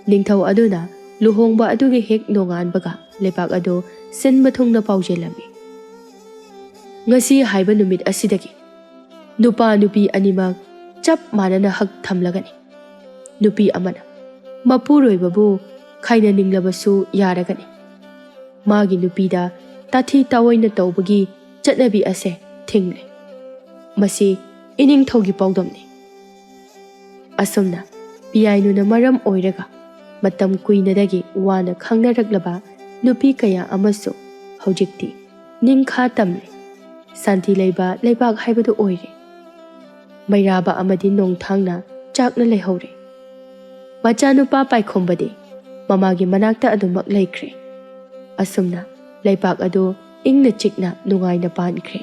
ꯅꯤꯡꯊꯧ ꯑꯗꯨꯅ ꯂꯨꯍꯣꯡꯕ ꯑꯗꯨꯒꯤ ꯍꯦꯛ ꯅꯣꯡꯉꯥꯟꯕꯒ ꯂꯩꯕꯥꯛ ꯑꯗꯨ ꯁꯤꯟꯕ ꯊꯨꯡꯅ ꯄꯥꯎꯖꯦꯜꯂꯝꯃꯤ꯫ "ꯉꯁꯤ ꯍꯥꯏꯕ ꯅꯨꯃꯤꯠ ꯑꯁꯤꯗꯒꯤ ꯅꯨꯄꯥ ꯅꯨꯄꯤ ꯑꯅꯤꯃꯛ ꯆꯞ ꯃꯥꯟꯅꯅ ꯍꯛ ꯊꯝꯂꯒꯅꯤ꯫ ꯅꯨꯄꯤ ꯑꯃꯅ ꯃꯄꯨꯔꯣꯏꯕꯕꯨ ꯈꯥꯏꯅꯅꯤꯡꯂꯕꯁꯨ ꯌꯥꯔꯒꯅꯤ꯫ ꯃꯥꯒꯤ ꯅꯨꯄꯤꯗ ꯇꯥꯊꯤ ꯇꯥꯑꯣꯏꯅ ꯇꯧꯕꯒꯤ ꯆꯠꯅꯕꯤ ꯑꯁꯦ ꯊꯤꯡꯂꯦ꯫ ꯃꯁꯤ ꯏꯅꯤꯡꯊꯧꯒꯤ ꯄꯥꯎꯗꯝꯅꯤ꯫" ꯑꯁꯨꯝꯅ ꯄꯤꯌꯥꯏꯅꯨꯅ ꯃꯔꯝ ꯑꯣꯏꯔꯒ ꯃꯇꯝ ꯀꯨꯏꯅꯗꯒꯤ ꯋꯥꯅ ꯈꯪꯅꯔꯛꯂꯕ ꯅꯨꯄꯤ ꯀꯌꯥ ꯑꯃꯁꯨ ꯍꯧꯖꯤꯛꯇꯤ ꯅꯤꯡꯈꯥ ꯇꯝꯂꯦ꯫ ꯁꯥꯟꯇꯤ ꯂꯩꯕ ꯂꯩꯕꯥꯛ ꯍꯥꯏꯕꯗꯨ ꯑꯣꯏꯔꯦ꯫ ꯃꯩꯔꯥꯕ ꯑꯃꯗꯤ ꯅꯣꯡꯊꯥꯡꯅ ꯆꯥꯛꯅ ꯂꯩꯍꯧꯔꯦ꯫ ꯃꯆꯥꯅꯨꯄꯥ ꯄꯥꯏꯈꯣꯝꯕꯗꯤ ꯃꯃꯥꯒꯤ ꯃꯅꯥꯛꯇ ꯑꯗꯨꯃꯛ ꯂꯩꯈ꯭ꯔꯦ꯫ ꯑꯁꯨꯝꯅ ꯂꯩꯄꯥꯛ ꯑꯗꯨ ꯏꯪꯅ ꯆꯤꯛꯅ ꯅꯨꯡꯉꯥꯏꯅ ꯄꯥꯟꯈ꯭ꯔꯦ꯫